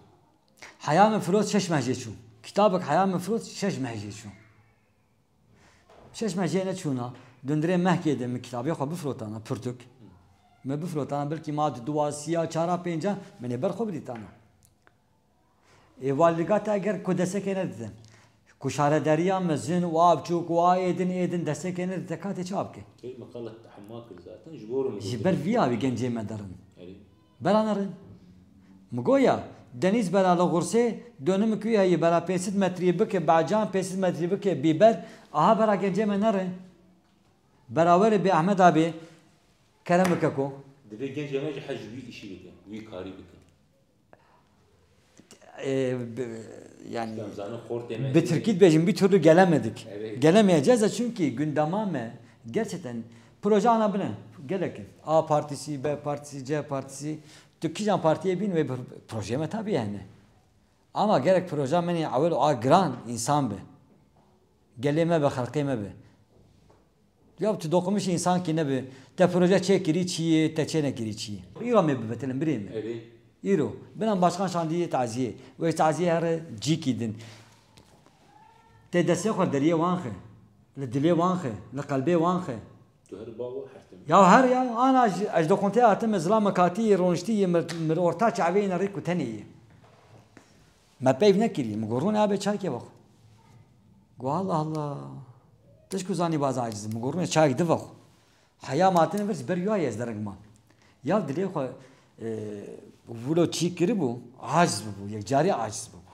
Heya min firot, şeş meh jê çû. Kitabek heya min firot, şeş meh jê çû. Şeş meh jê neçûna, dundirê mehkê de min kitabê xwe bifirotana, pirtûk. Me bifirotana, belkî ma di duwa, siya, çara, pênca, min ê ber xwe bidîtana. Ê walîga te eger ku destekê nedide, ku şarederiya mezin û a biçûk û a êdin, êdin destekê nedide, ka tê çawa bike? Kê me qala te hema kir zaten, ji bo re min Ji got ber vî awî gencê me derin. Erê. Bera nerin. Min got ya, Denîz bera li Xursê, dönümü kuyê heye, bera pênc sed metrî bike, Becan pênc sed metrî bike, bîber, aha bera gencê me nerin. Bera were bê Ehmed abi, kerem bike ku. Divê gencê me jî hez ji wî îşî bike, wî karî bike. E, bi, yani, Em zanin xortê me bi hîn tirkî dibêjin, bir türlü gelemedik. Evet. Gelemeyeceğiz de çünkü gündema me gerçekten proje ana bine. Gelek. A partisi, B partisi, C partisi. Tu kîjan partiyê bîn ve bir proje me tabii yani. Ama gerek proje me ne ewil a giran insan be. Gelê me be, xelqê me be. Ya tu dokunmuş insan ki nebi. Te proje çê kirî çi ye, te çê nekirî çi ye. Îro me bibetilin birê me. Erê. Îro. Binan başkan şandî taziyê. Wê taziyê here cîkî din. Te destê xwe deriyê wan xe. Li dilê wan xe. Li qelbê wan xe. Tu her ba wa her tim. Ya her ya, ana ji, ez dokuntê hatim, zilam katî, roniştî, mir, mir orta çavê ne rê ku tenê ye. Me peyv nekirî, min got, "Rûne abê çayekê vexwe." Got, "Allah Allah. Tişt ku zanî baz aciz." Min got, "Rûne çayek di vexwe." Heya ma hatine vir ji ber ya ez dereng man. Ya dilê xwe, e, wilo çî kiribû, aciz bibû, yekcarî aciz bibû.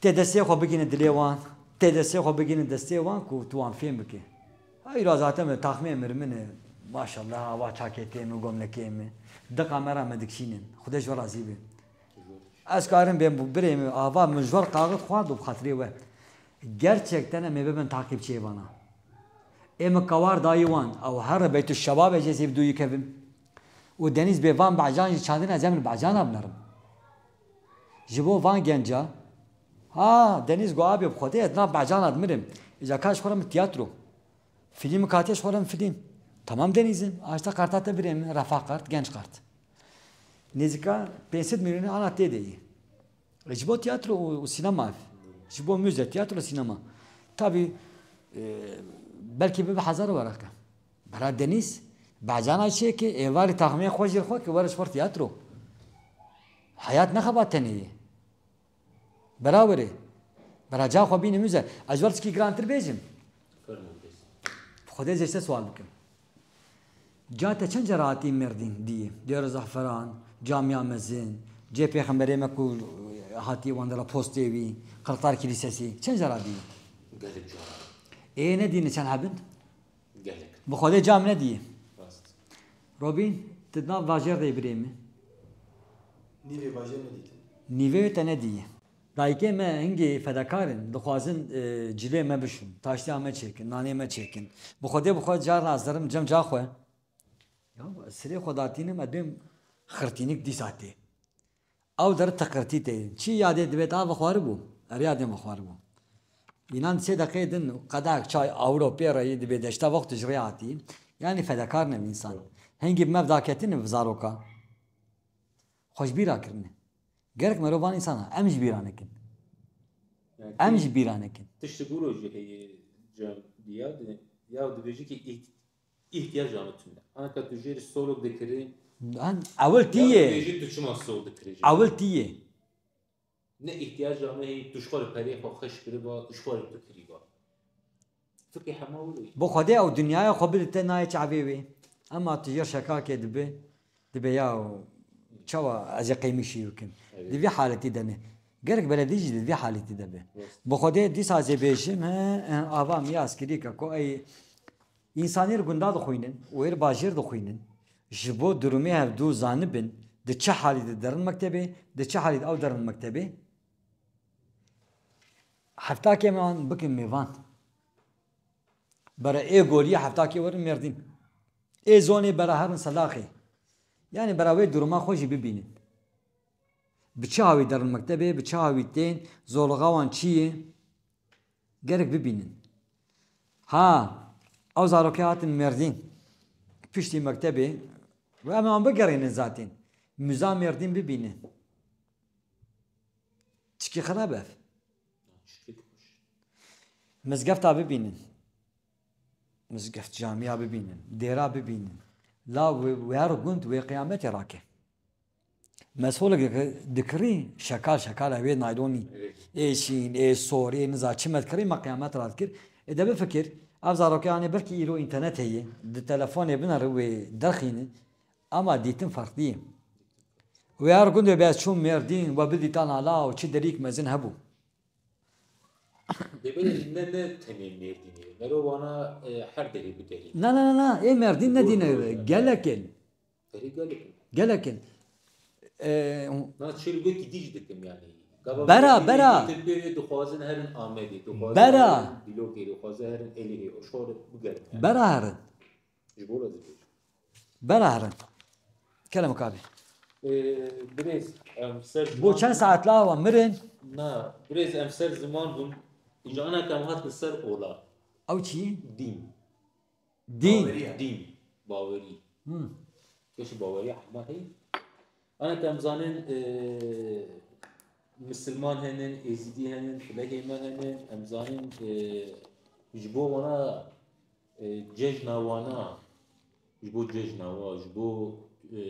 Tê destê xwe bigîne dilê wan, tê destê xwe bigîne destê wan ku tu wan fêm bike. Hayra zaten me taxmê mir min e, maşallah, ava çaketê min, gomlekê min. Di kamera me dikişînin. Xwedê ji we razî be. Ez karim bêm bu birê min, ava min ji we re kaxit xwar do bi xatirê we. Gerçekten em ê bibin takipçiyê vana. Ê min kawar dayî wan, ew her Beytuşşebabê jê zî bi dûyî kevim. Û Denîz bê van Becan jî çandin ez ê min Becana binerim. Ji bo van genca, ha, Denîz got, "Abê, bi Xwedê ez nav Becana dimirim. Îca ka ji xwe re min tiyatro. Fîlm katê ji xwe re min fîlm." Tamam Denîzim, a işte karta te birê min, Refah Kart, Genç Kart. Nêzîka pênc sed milyonê ana tê de yî. E, ji bo tiyatro û, û sînema ev. Ji bo müze, tiyatro, sînema. Tabii, e, belkî bibe hezar weraqe. Bera Denîz, Becana çêke, êvarî taxmê xwe jî xwe ke were ji xwe tiyatro. Hayat nexebat tenê ye. Bera were. Bera ca xwe bîne müze. Ez ji we re tişkî girantir bêjim. Fermo bêjim. Xwedê ez ji te sual bikim. Ca te çend cara hatî Mêrdîn diyî? Diyar Zehferan, Camia Mezin, cê Pêxemberê me ku hatî wan de la postê wî, Qirtar Kilisesi. Çend cara diyî? Gelek cara. Ê nedîne çend hebin? Gelek. Bi Xwedê cam nediyî. Rast. Robîn, tu nav bajêr de yî birê min? Nîvê bajêr nedîtin. Nîvê te nediyî. Dayikê me hingê fedakar in, dixwazin, e, cilê me bişûn, taştiya me çêkin, nanê me çêkin. Bi Xwedê bi xwe carna ez derim cem ca xwe. Ya, sirê xwe datînim, ez bêm xirtînik dîsa tê. Ew der teqirtî tê. Çi yadê divê ta vexwaribû? Erê yadên vexwaribû. Înan sê deqê din qedak çay awro pê re yî dibê deşta wextu ji rê hatî. Yani fedakar ne însan. Hingî bi me daketin bi zaroka. Xwe ji bîra kirine. Gerek mero van însana em ji bîra nekin. Yani Em tê- ji bîra nekin. Tişt guro jî heye cem diya di-, ya dibêjî ki îht-, îhtiyaca me tune. Anaka tu jê re solok dikirî, An ewil tî ya yê. Dibêjî tu çima sol dikirî jê? Ewil tî yê. Ne îhtiyaca me heye, tu ji xwe re perê xwe xweş kiriba, tu ji xwe re tu kirîba. Fikê hema wilo ye. Bi Xwedê ew dinyaya xwe bidite nayê çavê wê. Ema tu jê şekakê dibe, dibe ya çawa ez ê qeymişî bikim. Evet. Di vî haletî de ne. Gerek beledî jî di vî haletî de be. Rast. Bi Xwedê dîsa ez ê bêjim, he, he, ava min ya eskirîka ku ey însanê li gunda dixwînin û ê li bajêr dixwînin. Ji bo durumê hevdû zanibin, di çi halî de derin mektebê, di çi halî de ew derin mektebê. Heftakê me an bikin mêvan. Bere ê goriyê heftakê werin Mêrdîn. Ê zonê bere herin Selaxê. Yani bere wê duruma xwe jî bibînin. Bi çi hawî derin mektebê, bi çi hawî tên, zorluxa wan çi ye? Gerek bibînin. Ha, ew zarokê hatin Mêrdîn. Piştî mektebê, ve em wan bigerînin zaten. Müza Mêrdîn bibînin. Çikî xirab ev. Çikî xweş. Mizgefta bibînin. Mizgeft camiya bibînin. Dêra bibînin. La wê, wê her gund wê qiyametê rake. Mesolek dikirî, şekal şekala wê naylonî. Ê şîn, ê sor, ê niza çi me dikirî, me qiyamet radikir. Ê de bifikir, ev zarokê anê belkî îro înternet heye, di telefonê binere wê derxîne, ama dîtin ferqlî ye. Wê her gundê be ez çûm Mêrdîn, we bidîtan ala û çi derîk mezin hebû. Debelê ne, ne tenê Mêrdînê. Mero wana, e, her derê biderî. Na, na, na, na. Ê Mêrdîn ne dîne. Gelek in. Erê gelek in. Gelek in. E, na çêlgekî dî jî dikim yani. Gava bera, bera. Dixwazin herin Amedê. Dixwazin herin Dîlokê. Dixwazin herin Êlihê. O şor bigerin yani. Bera herin. Ji bo re dibêjim. Bera herin. Kerem kabî. Ee, birêz, em ser Bo çend saet la wa mirin? Na, birêz em ser ziman bûn. Îca ana ke em hatin ser ola. Ew çi? Dîn. Dîn. Baweriya. Dîn. Bawerî. Hmm. Keşî baweriya hema heyî. Ana ke em zanin, e, misilman henin, êzîdî henin, filehê me henin, em zanin, e, ji bo wana, e, cejna wana, ji bo cejna wa, ji bo, e,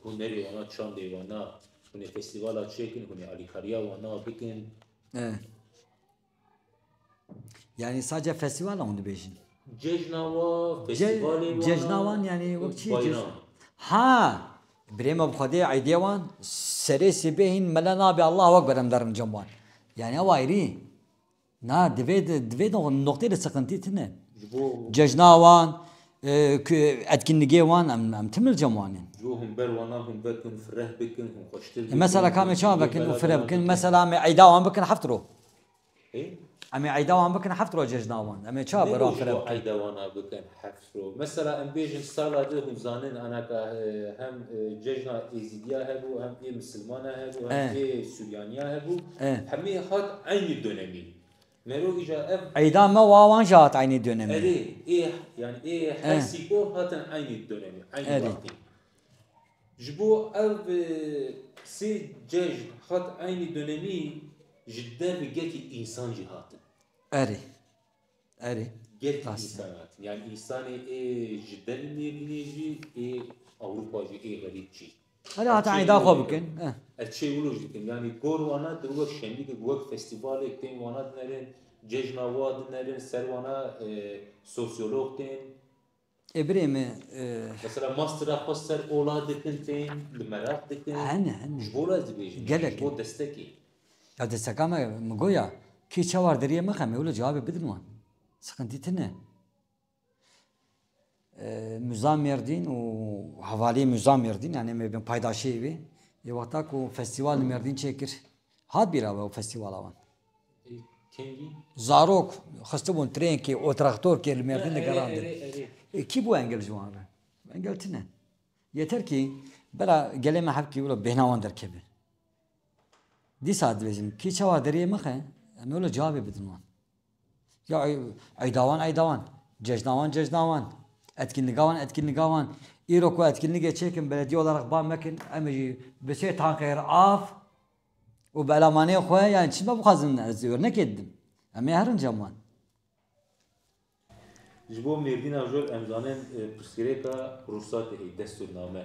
hunerê wana, çandê wana, hûn ê festîvala çêkin, hûn ê alîkariya wana bikin. E. Yani sadece festival hûn dibêjin? Cejna wa, Ce-, festîvalê wan, cejna wan yani e, wek çi? Bayram. Ha! Birê me bi Xwedê eydê wan, serê sibê hîn mele nabe Allahu Ekber em derin cem wan. Yani ew ayrî. Na, divê de, divê de noqtê de sıkıntı tine. Ji bo Cejna wan, e, ku-, etkinligê wan em, em timil cem wan in. Ji bo hûn ber wana hûn vekin, fireh bikin, hûn xweştir bikin. E, mesela kamê çawa vekin û fireh bikin? Mesela em ê eyda wan bikin heft ro. Ê? Em ê eyda wan bikin heft roj cejna wan. Em ê çawa beran fireh bikin? Eyda wana bikin heft roj. Mesela em bêjin sala di hûn zanin anaka, e, hem, e, cejna êzîdiya hebû, hem ê misilmana hebû, hem ê suryaniya hebû. Hemê hat eynî dönemî. Mero îca ev Eyda me wa wan jî hat eynî dönemî. Erê, ê, yani ê her sîkor hatin eynî dönemî, eynî wextî. Ji bo ev, e, sê cejn hat eynî dönemî ji dervekî însan jî hatin. Erê. Erê. Gelkî însan hatin. Yani însanê ê ji dervê Mêrdînê jî, ê Ewropa jî, ê xerîb jî. Erê, hatin eyda xwe bikin. Eh. Ez çê wilo jî dikim. Yani gor wana di wek şenlîkek, wek festîvalek tên wana dinerin, cejna wa dinerin, ser wana, e, sosyolog tên. Ê birê me, e, mesela mastera xwe ser ola dikin tên, li meraq dikin. Hene, hene. Ji bo ez dibêjim. Gelek. Ji bo destekê. Ya desteka me, min goya, kî çawar deriyê me xem, ewle cewabê bidin wan. Sıkıntı tine. E, Muza Mêrdîn û hevalê Muza Mêrdîn, yani me bin paydaşê wê, ê wexta ku festîval li Mêrdîn çêkir, hat bîra we o festîvala wan? Ê, kengî? Zarok xistibûn trênkê, o traktorkê li Mêrdîn digerandin. Erê, erê, erê. Ê, kî bû engel ji wan re? Engel tine. Yeter kî bela gelê me hevkî wilo bêhna wan derkeve. Dîsa dibêjim, kî çawa deriyê mixe, em wilo cewabê bidin wan. Ya ey-, eyda wan, eyda wan. Cejna wan, cejna wan. Etkinliga wan, etkinliga wan. Îro ku etkinligê çêkin, belediye olarak ba mekin, em ê jî bi sê tankeyê re av û bi elemanê xwe, yani çi me bixwazin, ez örnekê didim. Em ê herin cem wan. Ji bo Mêrdîna jor em zanin, e, pirsgirêka ruhsatê heye, destûrname.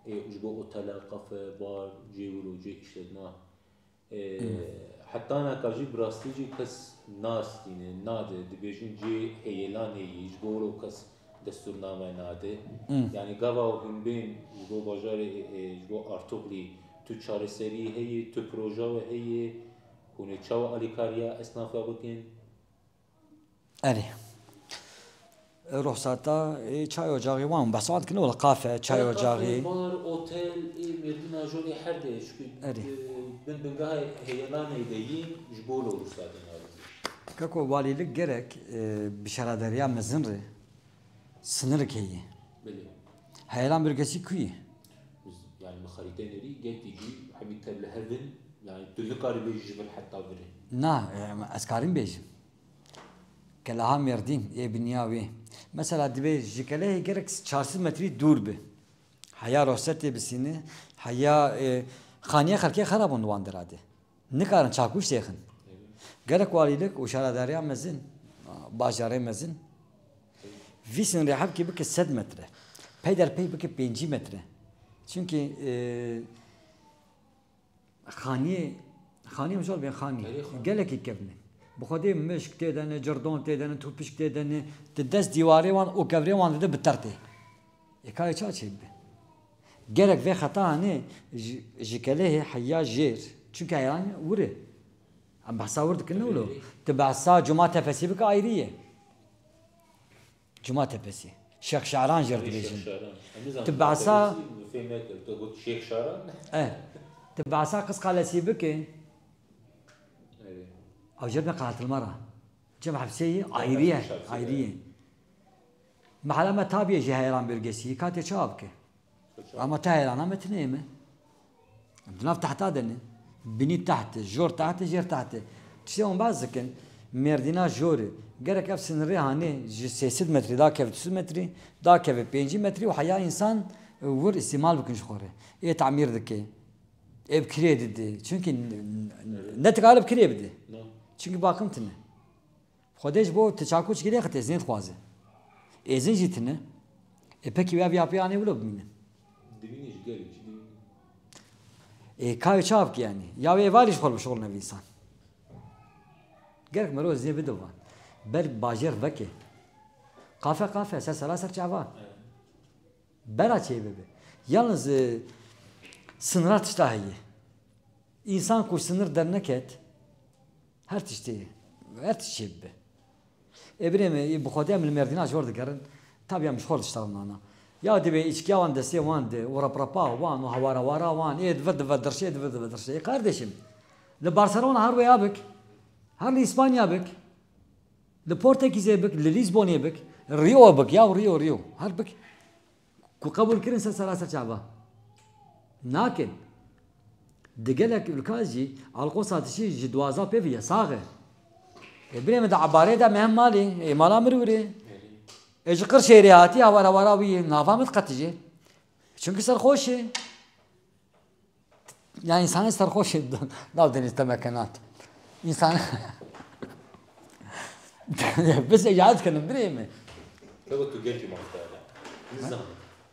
E, ji bo otele, kafe, bar, cê wilo, cê îşletma. E, heta naka jî bi rastî jî kes nastîne, nade, dibêjin cê heyelanê yî, ji bo wilo kes destûrname nade. Yani gava hûn bên ji bo bajarê, e, ji bo Artuxlî, tu çareserî heye, tu proja we heye, hûn ê çawa alîkariya esnafa bikin? Erê. Ruhsata, ê, çay ocağı wan behsa dikin, wala kafe, çay ocağı. Kafe, bar, otel, ê, Mêrdîna jorê her de, çünkü, Erê. e, bin bingeha heyelanê de yî ji bo lo ruhsatê nabin. Kako valilik gerek, e, bi şaredariya mezin re sınırı heye. Belê. Heyelan bölgesi ku ye? Biz, yani, bi xerîteyê nerî, gelkî jî hemî tevlihevin, yani, tu nikarî bêjî ji vir heta virê. Na, e, ez karim bêjim. Keleha Mêrdîn, ê binya wê. Mesela, divê ji kelehê gerek çar sed metrî dûr bi. Heya rosetê bisîne, heya, e, xaniya xelkê xerabon wan dira de. Nikarin çakûş têxin. Gerek walîlik û şaredariya mezin, bajarê mezin, vî sînorê hevkî bike sed metre. Peyderpey bike pêncî metre. Çimkî, e, xaniyê, xaniyê mijol bên xanî. Erê xanî. Gelekî kevn e. Bi xwedê mişk tê de ne, cirdon tê de ne, tûpişk tê de ne. Di dest dîwarê wan û kevrê wan dide bi tertê. Ê, ka wê ça çêbibe? Gerek vê xeta hanê ji, ji kelehê heya jêr. Çimkî heyran wir e. Em behsa wir dikin ne wilo? Erê. Tu behsa Cuma Tepesî bike ayrî ye. Cuma Tepesî. Şêx Şaran jêr dibêjin. Şêx Şaran. Em nizanin Tu Cuma behsa Tepesî, min fêm nekir. Tu got Şêx Şaran? Eh. Tu behsa Qizqalesî bike. Erê. Ew jêr ne Qeheltilmera. Cem Hepsê ye, ayrî ye, Hepsê, ayrî ye. Mehela me tabiye ji heyran bölgesî, ka tê çawa bike? Ama te heyrana me tine ye me. Em di nav tehta de ne. Binî teht e, jor teht e, jêr teht e. Tiştê wan behs dikin, Mêrdîna jor e. Gerek ev sinirê hanê ji sê sed metrî dakeve du sed metrî, dakeve pêncî metrî û heya însan, e, wir îstîmal bikin ji xwe re. Ê tamîr dike. Ê bi kirê dide. Çimkî n-, n-, ne dikarib kirê bide. No. Çimkî baqim tine. Xwedê ji bo tu çaku çikirê xwe têzînê dixwaze. Êzin jî tine. Ê pekî wê ev yapê anê wilo bimîne. Dimîne ji gelek jî dimîne. Ê ka wê çav ki yanî? Ya wê êvarî ji xwe bi şixul nevîsan. Gerek mero zê bide van. Ber bajêr veke. Qafe qafe, ser sera ser çava. Evet. Bera çê bibe. Yalnız, e, sinira tişta heye. Însan ku sinir derneket, her tiştê, her tiştê bibe. Ê birê me, ê bi Xwedê em li Mêrdîna jor digerin, tabii em ji xwe tişta nana. Ya divê îçkiya wan destê wan de, û reprepa wan, û hawara wara wan, ê dive dive dirşê, dive dive dirşê. Ê kardeşim, li Barcelona her wê ya bik, her li İspanya bik. Li Portekîzê bik, li Lîsbonê bik, Rio bik, ya Rio, Rio. Her bik ku qebûl kirin ser sera ser çava. Nakin. Di gelek ülka jî alkol satişî ji duwaza pê ve yasax e. E, birê min di ebarê de me hem malê, e, mala mir wire. E, ji Qirşêrê hatî, hawara wara wî nava min diqetije. Çimkî serxweş e. Ya însanê serxweşê nav denîz te mekenat. Însan. Biz ecaz dikinim birê mi? Kego tu gelkî mafdar e. Nizam.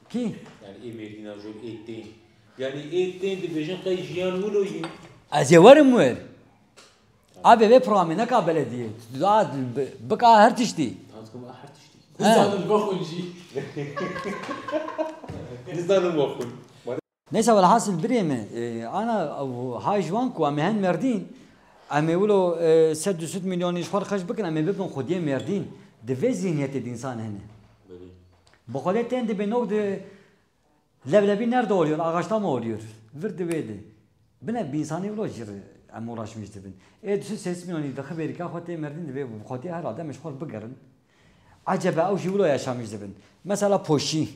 Kî? Yani ê Mêrdîna jor ê tên. Yani ê tên dibêjin qey jiyan wilo yî. Ez ê werim wer. Abi vê programê neka belediyê. Da bi-, bika her tiştî. Tanzkım her tiştî. He. Nizanim bexwin jî. Nizanim bexwin. Neyse, velhasil birê me, e, ana, ew, hay ji wan ku em ê hen Mêrdîn, em ê wilo, e, sed du sed milyonî ji xwe re xerc bikin, em ê bibin xwediyê Mêrdîn. Di vê zihniyetê de însan hene. Belê. Bi Xwedê tên dibê nok di leblebi nerede oluyor? Ağaçta mı oluyor? Vir di vê de. Bine bi însanê wilo jî re em uğraşmış dibin. Ê du sed sêsed milyonî di xibêrîka xwe tê Mêrdîn dibê bi Xwedê herhalde em ji xwe re bigerin. Acaba ew jî wilo yaşamış dibin. Mesela poşî.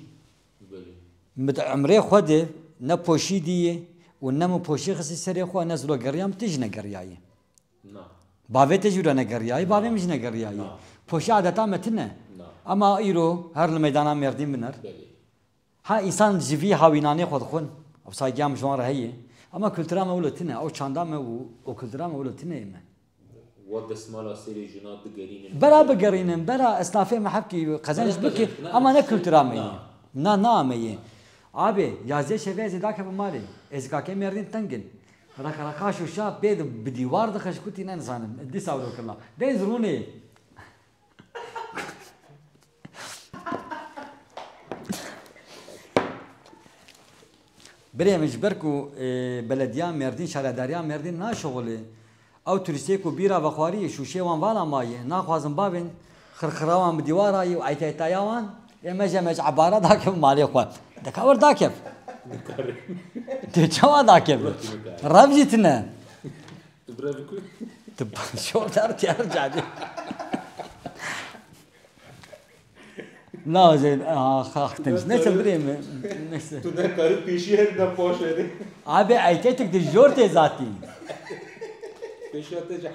Belê. Min di emrê xwe de ne poşî dîye û ne min poşî xistî serê xwe, ne zilo geriyam, tu jî negeriyayî. Na. Bavê te jî wilo negeriyayî, bavê min jî negeriyayî. Na. Poşî adeta me tine. Na. Ama îro her li meydana Mêrdîn biner. Belê. Ha, însan ji vî hawînanê xwe dixwin. Ew saygiyam ji wan re heye. Ama kultura me wilo tine. Ew çanda me û, û kultura me wilo tine ye me. Wa destmala serê jina digerînin. Bera bigerînin, bera esnafê me hevkî qezenc bike, ama ne kultura me ye. Na, na me ye. Abi, yazdê şevê ez ê dakevim malê. Ez kakê Mêrdîn tengin. Reqreqa şûşa pê de bi dîwar dixe ji kutî ne nizanim. Dîsa wilo kirina. Deniz rûnê. Birê min, ji ber ku, e, belediya Mêrdîn, şaredariya Mêrdîn naşixulê, ew turîstê ku bîra vexwariyê, şûşê wan vala maye, naxwazin bavên xirxira wan bi dîwara yê û eyteytaya wan, ê me jî me ji ebara dakev malê xwe. Deka wir dakev. Tê çawa dakev? Rev jî tine. Tu bira bi ku? Tu şordar tiyar cadê. Lazê, ah, xax temiz. Neyse, birê mi? Neyse. Tu ne karı pêşî herî ne paş herî. Abi, eytetik de jor tê zatî. Pêşiya te ji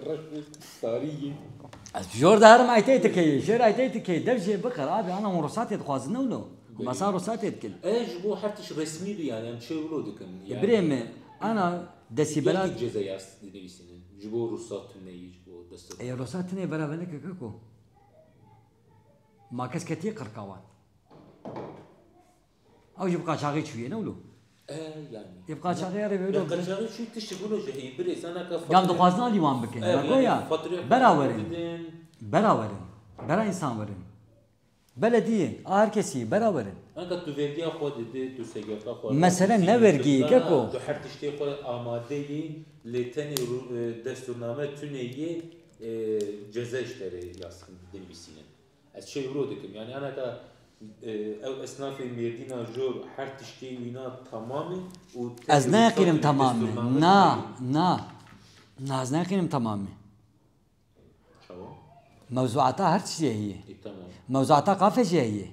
reş û tarî yî. Ez jor de herim eytetik heye. Jêr eytetik heye. Dev jê bikir abi. Ana hûn ruhsatê dixwazin ne wilo? Belê. Masa ruhsatê dikin. E, ji bo her tişt resmî bi yani. Em çê wilo dikin. Yani. Birê mi? Ana desîbela Gelek cezayas dinivîsînin. Ji bo ruhsat tuneyî, ji bo destûr. Ê ruhsat tuneyî beraber neke keko. Ma kes ketî qirka wan. Ew jî bi qaçaxî çûye ne wilo? E, yani. Ê bi qaçaxî erê vê wilo. Qaçaxî çû tişt wilo ji heyî birê sana ka. Yan dixwazin alî wan bikin. E, yani, goya. Berawerin. Berawerin. Bera însan werin. Belediyê, a her kesî berawer in. Anka tu vergiya xwe didî, tu S G K xwe. Mesele ne vergiyê, keko. Tu her tiştê xwe amade yî, lê tenê e, destûrname tune yê e, ceza ji te re yaz dikin, dinivîsînin. Ez çi wilo dikim, yani anaka e, ew esnafê Mêrdîna jor her tiştê wîna tamam e û Ez nayeqînim tamam e. Na, na. Na, ez nayeqînim tamam e. Çawa? Mewzuata her tiştê heye. E, tamam. Mewzuata qafe jî heye.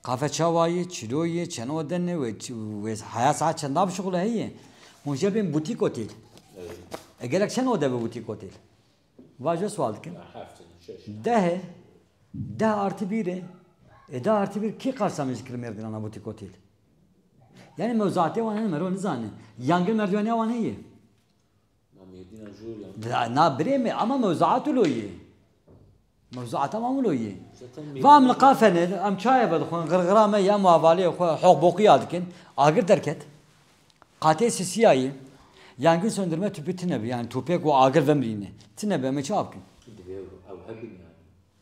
Qafe çawa ye, çilo ye, çend odene wê, wê heya saet çenda bişuxule heye. Hûn jê bên butîk otel. Evet. E, gerek çend ode be butîk otel? Vajo sual dikin. Ya, heft, şeş. Deh e. Deh artı bir e. E, deh artı bir kî qarsa min ji kir Mêrdînana butîk otel? Yani mewzuatê wan hene mero nizane. Yangin merdiveniya wan heye. Ma Mêrdîna jor ya. Na, na birê me, ama mewzuat wilo yê. Mewzuata ma wilo yê. Zaten Va em li Mêrdîna qafe ne, em çaye vedixwin, girgira me ya em û hevalê xwe hoqboqiya dikin. Agir derket. Qatê sisiya yê. Yangin söndürme tüpü tine bi, yani tüpek û agir vemirîne. Tine bi, em ê çawa bikin? Divê ew, ew hebin yani.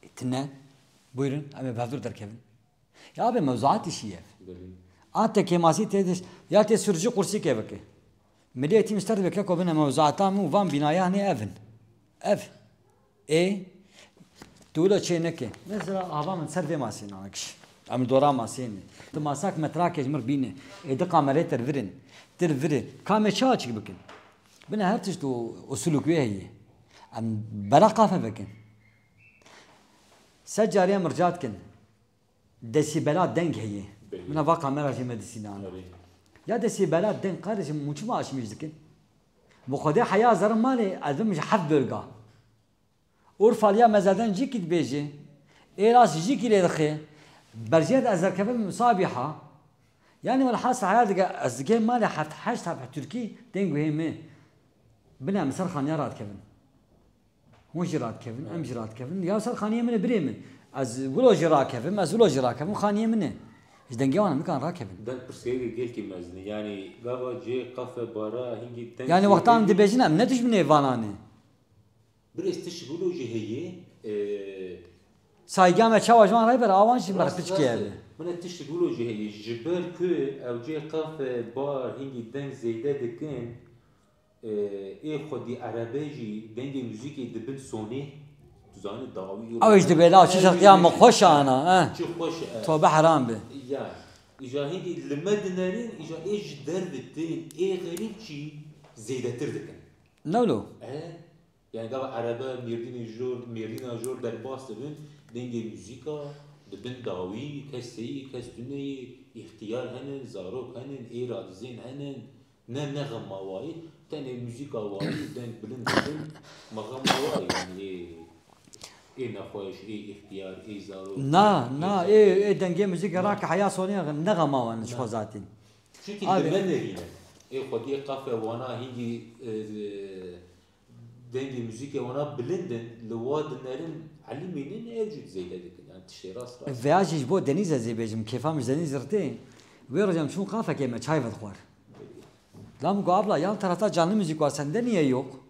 E, tine. Buyurun, em ê bi hevdûr derkevin. Ya be mewzuat işî ye. Belê. A te kêmasî tê de ya tê sürücü kursî kevike. Milletî mister dibe keko bine mewzuata min û van bînaya hene ev in. Ev. Ê tu wilo çê neke. Mesela ava min ser vê masê nakiş. Em dora masê ne. Tu masak metrake ji mir bîne. Ê di kamerê ter virin. Ter viri. Ka me çi açık bikin? Bine her tişt û usuluk wê heye. Em bela qafe vekin. Sed carî em rica dikin. Desîbela deng heye. Belê. Mina va kamera jê me disînane. Belê. Ya desîbela deng kardeşim, hûn çima aşmîş dikin? Bi Xwedê heya zerim malê ez bim ji heft bölga. Urfa liya mezeden jîkî dibêje. Êras jîkî lê dixe. Berjêr de ez derkevim Sabiha. Yani welhasil heya dike ez dike malê heft heşt heb Tirkî deng guhê me. Bine em ser xaniya radikevin. Hûn jî radikevin, em jî radikevin. Ya ser xaniyê min e birê min. Ez wilo jî rakevim, ez wilo jî rakevim, xaniyê min e. Ji dengê wan em nikan rakevin. Deng pirsgirêkê gelkî mezin e. Yanî gava cihê qafe bara hingî deng Yani zêde wexta em bî. Dibêjin em ne dijminê vana ne. Birêz tişt wilo jî heye. E, Saygîya me çawa ji wan re ber, a wan jî ber piçkê hebe. Min e tişt wilo jî heye. Ji ber ku ew cihê qafe bar hingî deng zêde dikin. Ê xwedî erebe jî dengê muzîkê dibin sonê. Tu zanî dawî û Ew ji dibê la çi şeqiya min xweş ana, eh. Çi xweş e. Tobe heram be. Ya. Îja hingî li me dinerin, îja ê ji derve tên, ê xerîb jî zêdetir dikin. Ne wilo? E, yani gava erebe mêrdînê jor, mêrdîna jor derbas dibin, dengê muzîka dibin dawî, kes seyî, kes tuneyî, îxtiyar henin, zarok henin, ê radizên henin. Ne, ne xema wayî, tenê muzîka wayî deng bilind dikin, ma xema wayî, yani ê, ê nexweş, ê îxtiyar, ê zarok, Na, ê na, ê, ê dengê muzîkê rake heya sonê ne xema wan ji xwe zatîn. Çunkî Abi. Li me nerîne. Ê xwediyê qafe wana hingî, e, dengê muzîkê wana bilind in, li wa dinerin elimînin, ev jî zêde dikin. Yani tiştê rast rast. Veya jî ji bo Denîz ez ê bêjim, kêfa min ji Denîz re tê. Wê roja em çûn qafekê me çay vedixwar. La min got, abla, yan tarafta canlı müzik var, sende niye yok?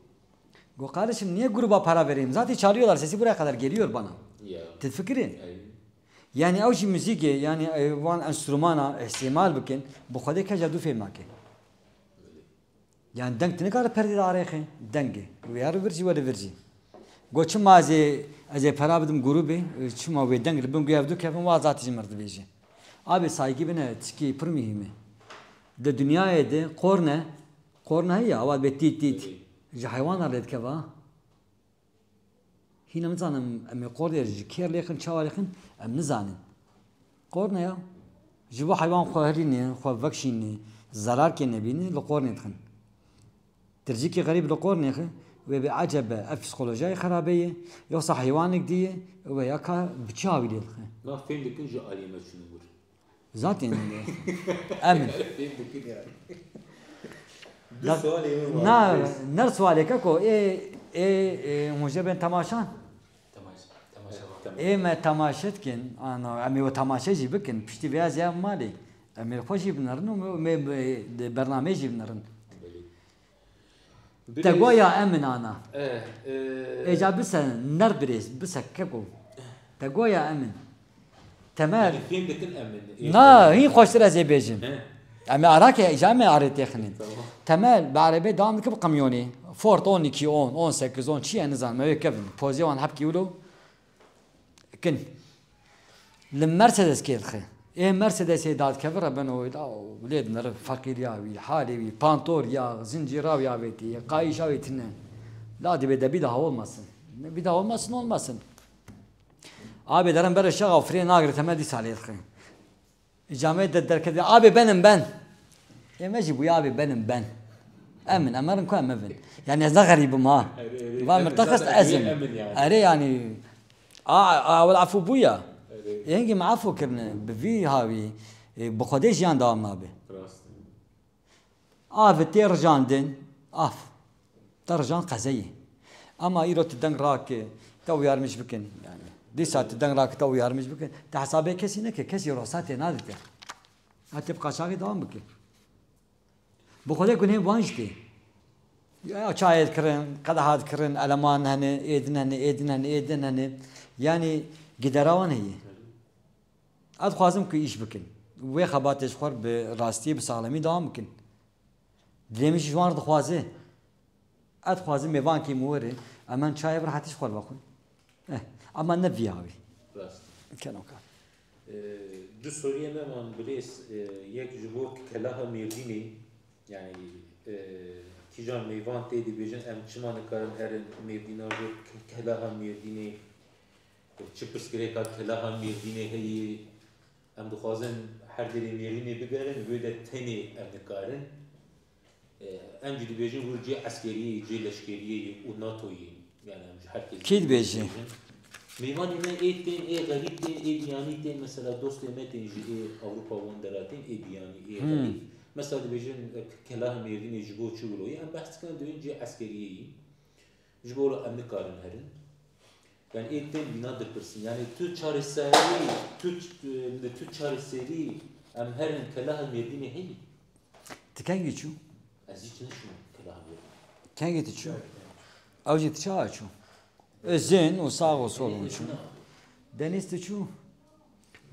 Got, kardeşim, niye gruba para vereyim? Zaten çalıyorlar, sesi buraya kadar geliyor bana. Ya. Te fikirî? Ey. Yani ew jî müzîkê, yani e, wan enstrumana îstîmal bikin, bi Xwedê keca dû fêm nake. Yani deng tu nikare perdê de arêxê, deng e. Wê ya li vir jî, wê li vir jî. Got, çima ez ê, ez ê pera bidim grûbê, çima wê deng li bin guya ev du kevin, wa zatî ji mir dibêje. Abi saygî bine, tişkî pir muhîm e. Di dinyayê de qorne, qorne heye, awa dibê tît tît. Ji heywana lê dikeva. Hîn em nizanin em ê qordê ji kê lêxin, çawa lêxin, em nizanin. Qor ne ya? Ji bo heywan xwe hilînê, xwe vekşînê, zerarkê nebînê, li qornê dixin. Tircikî xerîb li qornê xi, wê bê ecebe, ev psîkolojiyayê xerabe ye, yoksa heywanek dî ye, wê ya ka bi çi awî lê dixe? Na fêm dikin ji alî me çûne wir. Zaten em in. Fêm dikin yani. Du sualê min var. Na, ner sualê keko, ê, ê, ê, hûn jê bên temaşan? Temaşe, temaşe var. Ê me temaşe dikin, ana, em ê we temaşe jî bikin, piştî vê ez ya malê. Em ê xwe jî binerin û me, me, me, de bernameyê jî binerin. Belê. Te goya em in ana. Eh, eh. Ê ca bise, ner birêz, bise keko. Te goya em in. Temel. Yanî fêm dikin em in. Na, hîn xweştir ez ê bêjim. He. Em ê ara ke, îca em ê arê têxinin. Tamam. Temel, bi erebê dam dike bi kamyonê. Ford on iki, on, on sekiz, on, çi ye nizanim, ew ê kevin. Pozê wan hepkî wilo kin. Li Mercedes kê dixe. Ê Mercedesê dadikeve re beno wê da, lê dinere feqîriya wî, halê wî, pantor ya, zincîra wî avêtî, qayîşa wî tine. La dibê de bir daha olmasın. Bir daha olmasın, olmasın. Abi derin bere şaxa frê nagre temel dîsa lê dixe. Îca me de derkeve, abi benim ben. Ê me jî bûye abi benim ben. Em in, em herin ku em evin. Yani ez ne xerîb im ha. Erê, erê, Va em mirta xist zaten ez im. Em in yani. Erê yani. A, a, wel afû bûya. Erê. Ê hingî me afû kirine. Bi vî hawî, e, bi Xwedê jiyan dewam nabe. Rast. Av tê rijandin, av. Te rijand qezeyê. Ama îro tu deng rake, te uyarmiş bikin. Yani, dîsa tu deng rake, te uyarmiş bikin. Te hesabê kesî neke, kesî ruhsatê nade te. Ha, te bi qaçaxê dewam bike. Bi Xwedê gunê wan jî tê. Ya, çayê dikirin, qedeha dikirin, eleman hene, êdin hene, êdin hene, êdin hene. Yani, gidera wan heye. Ez dixwazim ku îş bikin. Wê xebatê ji xwe bi rastiyê, bi saxlemî dewam bikin. Dilê min jî ji wan re dixwaze. Ez dixwazim mêvankî min were, em hin çayê bi rehetî ji xwe re vexwin. Eh, ama ne vî awî. Rast. Kenoka. Ee, du soriyê me man birêz, e, yek ji bo kelaha Mêrdînê, yani, e, kîjan mêvan tê dibêjin, em çima nikarin herin Mêrdîna ji bo ke-, kelaha Mêrdînê? Çi pirsgirêka kelaha Mêrdînê heye? Em dixwazin her derê Mêrdînê bigerin, wê de tenê em nikarin. E, em jî dibêjin wir cê eskeriyê, cê leşkeriyê û NATOyê. Yani em ji her kesî Kî dibêjî? Mêvanê me ê tên, ê xerîb tên, ê biyanî tên, mesela dostê me tên ji ê Ewropa wan dera tên, ê biyanî, ê Hmm. xerîb. Mesela dibêjin, e, kelaha Mêrdînê ji bo çi wilo ye? Em behs dikin, dibêjin cê eskeriyê ye. Ji bo em nikarin herin. Yani ê tên vîna dipirsin. Yani tu çareserî, tu ç-, li tu çareserî em herin kelaha Mêrdînê heyî. Tu kengî çû? Ez hiç neşûm kelaha Mêrdînê. Kengî tu çû? Ew jî tu çawa çû? Zin û sağ û sol hûn çûn. Deniz tu çû?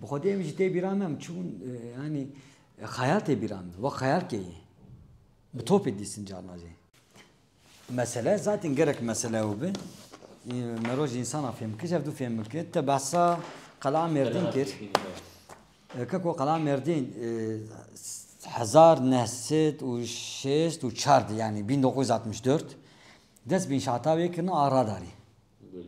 Bi Xwedê min jî tê bîra me, em çûn, e, yani, e, xeyal tê bîra min. Wek xeyal keyî. Bi topê dîsin carna jî. Mesele, zaten gerek mesele ew be. Î, mero ji însana fêm bike, ji hevdu fêm bike. Te behsa Qel'a Mêrdîn kir. E, keko Qel'a Mêrdîn, e, hezar neh sed û şêst û çar de, yani bin dokuz yüz altmış dört, dest bi înşaata wê kirine a radarî. Belê.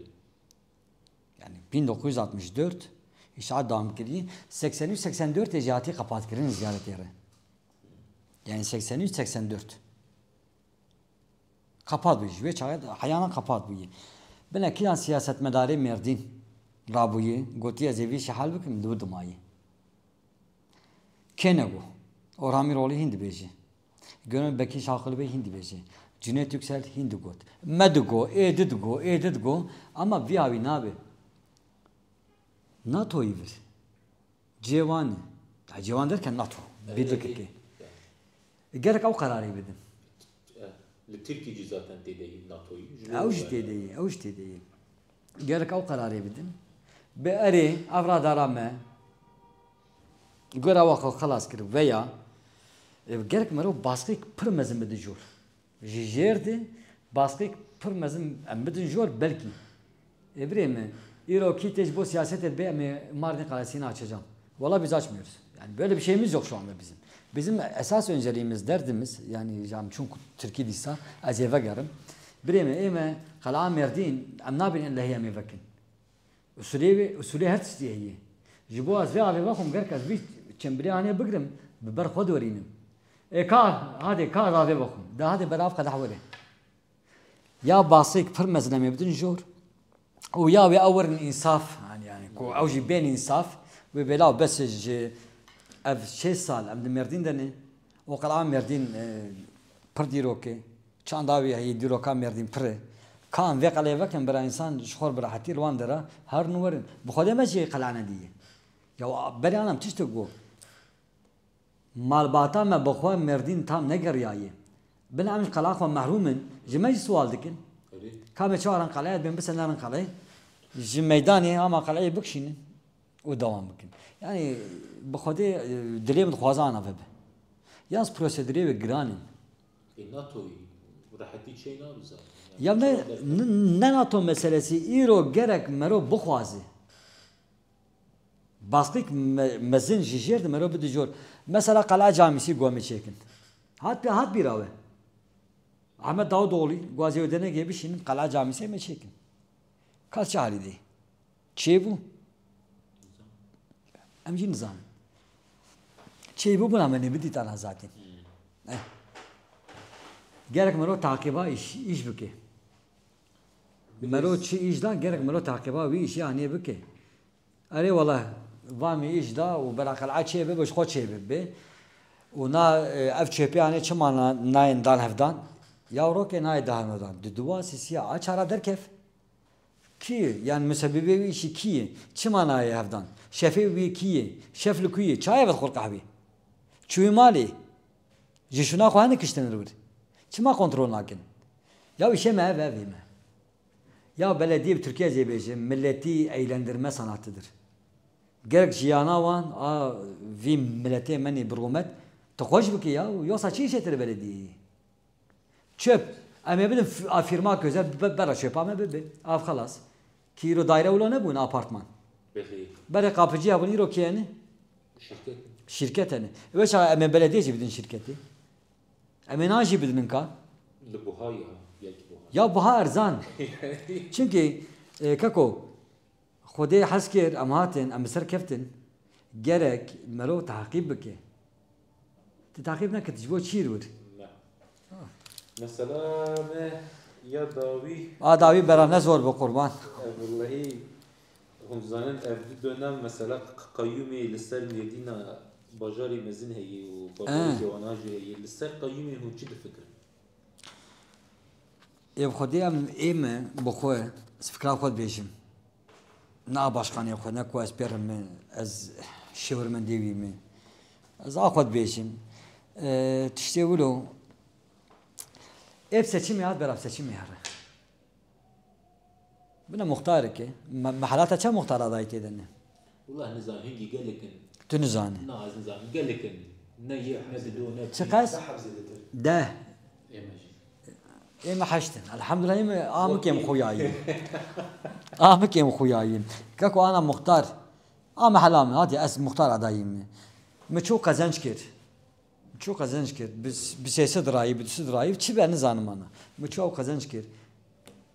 Yani bin dokuz yüz altmış dört înşaat devam kiriye. Seksen üç seksen dört jî hatiye qepat kirin ziyaretê re. Yani seksen üç seksen dört. Qepat bûye. Ji wê çaxê heyana qepat bûye. Bine kîjan siyasetmedarê Mêrdîn rabûye, gotiye ez ê vî îşê hel bikim, li wir dimayî. Kê nego? Orhan Mîroğlu hîn dibêje. Gönül Bekî Şaxul Bey hîn dibêje. Cüneyt Yüksel hîn digot. Me digo, ê di digo, ê di digo. Ama vî awî nabe. NATOyî vir. Cê wan e. Ha, cê wan derken NATO. Evet, Birlik evet. iki. Gerek ew qerarê bidin. Evet. Li Tirkî jî zaten tê de yî NATOyî. Ji bo Ew jî yani. Tê de yî, ew jî tê de yî. Gerek ew qerarê bidin. Bi erê, ev radara me, gora wa xwe xelas kir veya, e, gerek mero baskik pir mezin bidin jor. Ji jêr de baskik pir mezin em bidin jor belkî. E, birê me, îro kî tê ji bo siyasetê dibe em ê Mardin Kalesi'ni açacağım. Valla biz açmıyoruz. Yani böyle bir şeyimiz yok şu anda bizim. Bizim esas önceliğimiz, derdimiz, yani, yani çünkü Tirkî dîsa, ez ê vegerim. Birê me, ê me, Qel'a Mêrdîn, em nabin en lehî em ê vekin. Usulê wê, usulê her tiştî heye. Ji bo ez vê avê vexwim, gerek ez vî çembilê hanê bigrim, bi ber xwe dorînim. Ê ka, hadê, ka ez avê vexwim. De hadê berav qedex were. Ya basêk pir mezin em ê bidin jor. Û ya wê ew werin însaf, yani, yani, ku ew jî bên însaf, wê bêlav bes ji ev şêst sal em di Mêrdîn de ne. O Qel'a Mêrdîn, e, pir dîrok e. Çanda wî heye, dîroka Mêrdîn pir e. Ka em vê qeleyê vekin, bira însan ji xwe re bi rehetî li wan dera herin û werin. Bi Xwedê me jî qela nedîye. Ya berê anam tiştek got. Malbata me bi xwe Mêrdîn tam negeriyaye. Bila em ji qela xwe mehrûm in, ji me jî siwal dikin. Erê. Ka me çawa rin qeleyê, bên bise nerin qeleyê. Ji meydanê ama qeleyê bikişînin û dewam bikin. Yani bi Xwedê, e, dilê min dixwaze ana vebe. Yalnız prosedurê wê giran in. Ê, NATO rehetî çê nabizane. Ya ne, ne, ne NATO meselesi, îro gerek mero bixwaze. Baskik me-, mezin ji jêr de mero bide jor. Mesela Qel'a Camîsî got me çêkin. Hat, hat bîra we. Ahmet Davutoğlu got ez ê denegê bişînim, Qel'a Camîsê me çêkin. Ka çi halî de? Çêbû? Em jî nizanin. Çêbû bûna me nêbidîtana zaten. Eh. Gerek mero taqiba îş, îş bike. Mero çi îş da, gerek mero taqiba wî îşê anê bike. Erê wele, va me îş da û bela Qel'a çê bibe, ji xwe çê bibe. Û na, e, ev çêpê anê çima na-, nayên dan hevdan? Ya rokê nayê dan hevdan. Di duwa sisiya a çara derkev. Kî ye? Yani musebibê wî îşî kî ye? Çima nayê hevdan? Şefê wî kî ye? Şef li ku ye? Çaye ve dixwir qehwê? Çûyî malê? Ji şûna xwe hene kiştin li wir? Çima kontrol nakin? Ya îşê me ev, ev ê me. Ya belediyê bi Tirkiye jê bêje, milletî eğlendirme sanatıdır. Gerek jiyana wan a vî milletê me nê bi rûmet tu xweş bike ya, yoksa çi îşê tire belediyeyê? Çöp. Em ê bidin f-, a firma özel be-, bera çöpa me bibe. Av xelas. Ki îro daire wilo nebûn apartman. Belê. Berê kapıcı hebûn îro kiyeni? Şirket. Şirket hene. Weşa em ê belediyê jî bidin şirketê. Em ê nan jî bidin ka. Li buha ya, yek buha. Ya buha erzan. Çünkü, e, keko, Xwedê hez kir, em hatin, em bi ser keftin. Gerek mero teqîb bike. Tu teqîb neke, tu ji bo çî ir wir? Ne. Mesela me ya dawî. A dawî bera ne zor bi qurban. E, wellahî, hûn zanin ev du dönem mesela q-, qeyûmê li ser Mêrdîna bajarê mezin heye û bajarê He. Zewana jî heye. Li ser qeyûmê hûn çi difikirin? Ê bi Xwedê em ê me bi xwe, ez fikra xwe dibêjim. Ne a başkanê xwe, ne ku ez pêrim me, ez şêwirmendê wî me. Ez a xwe dibêjim. E, tiştê wilo, ê bi seçimê hat, bera bi seçimê here. Bine muxtareke. Me-, mehela te çend muxtar adayî tê de ne? Wela nizam hingî gelek in. Tu nizanî. Na, ez nizanim. Gelek in. Ne yek, ne dido, ne Çi pênc. Qas? Deh. Ê me jî. Ê me heşt in. Elhamdulillah, ê me amikê min xuyayî. Amikê min xuyayî. Keko ana muxtar. A mehela min, hadi ez muxtar adayî me. Mi çû qezenc kir. Çû qezenc kir. Bi, bi sê sed dirayî, bi du sed dirayî, çi be nizanim ana. Mi çû ew qezenc kir.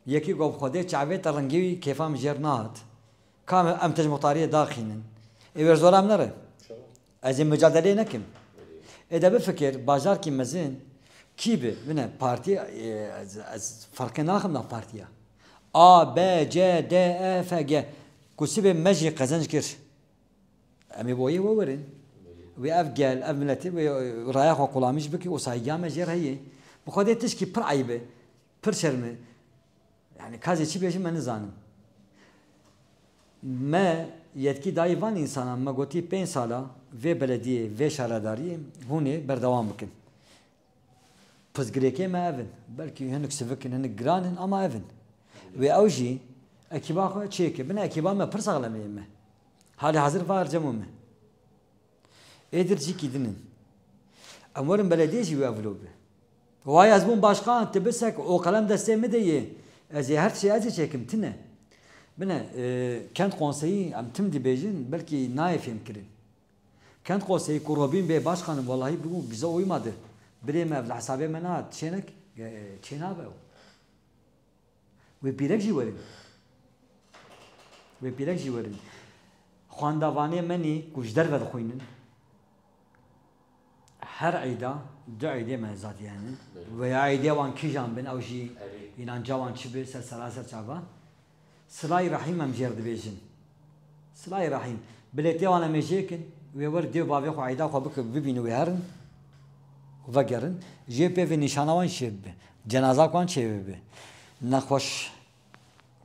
Yekî got, "Xwedê çavê te rengê wî kêfa min jêr nehat. Ka em, em te ji muxtariyê daxînin." Ê wêrzora em nere. Ez ê micadeleyê nekim. Ê de bifikir, bajarkî mezin kî bi, bine, partî, ê, ez, ez ferqê naxim nav partiya. A, B, C, D, E, F, G. Ku sibê me jî qezenc kir. Em ê bo yê we werin. Wê ev gel, ev miletê wê raya xwe qulamîş bike û saygîya me jê re heye. Bi Xwedê tişkî pir eyb e, pir şerm e. Yani ka ez ê çi bêjim me nizanim. Me yetkî dayî van însanan, me gotî pênc sala vê belediyê, vê şaredariyê hûn ê berdewam bikin. Pirsgirêkê me ev in. Belkî hinek sivik in, hinek giran in, ama ev in. Wê ew jî ekîba xwe çêke. Bine ekîba me pir saxlem ê me. Halê hazir va ercemo me. Êdir cîkî din in. Em werin belediyê jî wê ev wilo be. Way ez bûm başkan, tu bisek, o qelem destê min de yê. Ez ê her tiştê ez ê çêkim, tine. Bine, e, kent konseyî em tim dibêjin, belkî nayê fêmkirin. Kent konseyî ku Robîn bê başkanim, wellahî bû bize uymadı. Birê me ev li hesabê me nehat, çênek, e, çê nabe ew. Wê pîrek jî werin. Wê pîrek jî werin. Xwendavanê me nî ku ji derve dixwînin. Her eyda, du eydê me zatiye hene. Belê. Veya eydê wan kîjan bin, ew jî Erê. Înanca wan çi bi, ser sera ser çava. Silay Rehîm em jê re dibêjin. Silay Rehîm. Bilêtê wan em ê jêkin, wê wer dê û bavê xwe eyda xwe bike, bibîne wê herin. Vegerin, jê pê ve nîşana wan çêbibe, cenaza wan çêbibe. Nexweş,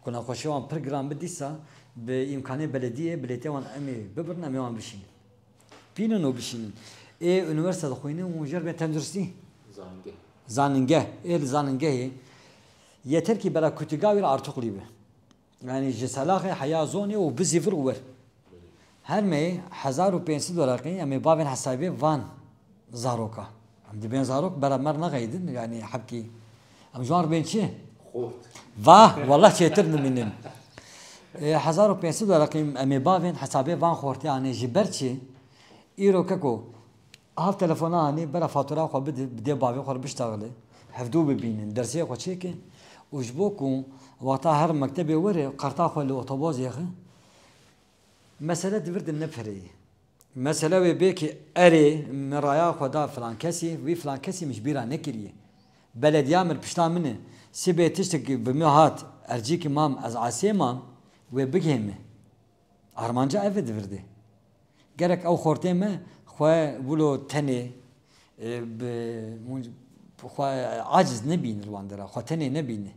ku nexweşiya wan pir giran bi dîsa, bi îmkanê belediyê, bilêtê wan em ê bibirin, em ê wan bişînin. Bînin û bişînin. Ê unîversîte dixwînin û jêr bên tenduristî. Zanîngeh. Zanîngeh. Ê li zanîngehê. Yeterkî bera kutiga wî re artuqlî be. Yani ji selaxê heya zonê û bizî vir û wer. Her mehê hezar û pênc sed weraqî em ê bavên hesabê van zaroka. Em dibên zarok bera mer nexeydin, yani hebkî. Em ji wan re bên çi? Xort. Va, wallah çêtir dimînin. E, hezar û pênc sed weraqî em ê bavên hesabê van xortê anê ji ber çi? Îro keko, Av telefona anî, bera fatura xwe bide, bidê bavê xwe re biştexile. Hevdû bibînin, dersê xwe çêkin. Û ji bo ku wexta her mektebê were, qerta xwe li otobozê xe. Mesele di vir de ne pereyê. Mesele wê bê ki erê, min raya xwe da filan kesî, wî filan kesî min ji bîra nekiriye. Belediya min pişta min e. Sibê tiştek bi min hat, ercîkî mam, ez asê mam, wê bigihê min. Armanca ev e di vir de. Gerek ew xortê me xwe wilo tenê, e, bi, hûn xwe aciz nebînin li wan dera, xwe tenê nebîne.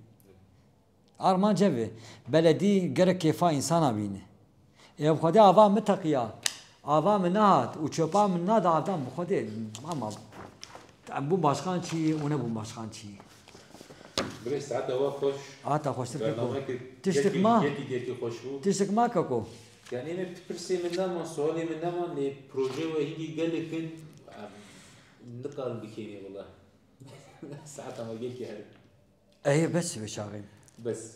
Armanc ev e. Beledî gerek kêfa însana bîne. Ê bi Xwedê ava min teqiya, ava min nehat û çöpa min nada avdan bi Xwedê, ama Em bûn başkan çi û nebûn başkan çi. Birêz, saeta we xweş. Hata xweştir keko. Bernameyeke Tiştik gelkî, ma? Gelkî, gelkî xweş bû. Tiştik ma keko? Yani, em pirsê min neman, sualê min neman, lê proje we hingî gelek in, em nikarin bikênê wela. Saeta me gelkî herin. Ehê, bes be çaxê. Bes.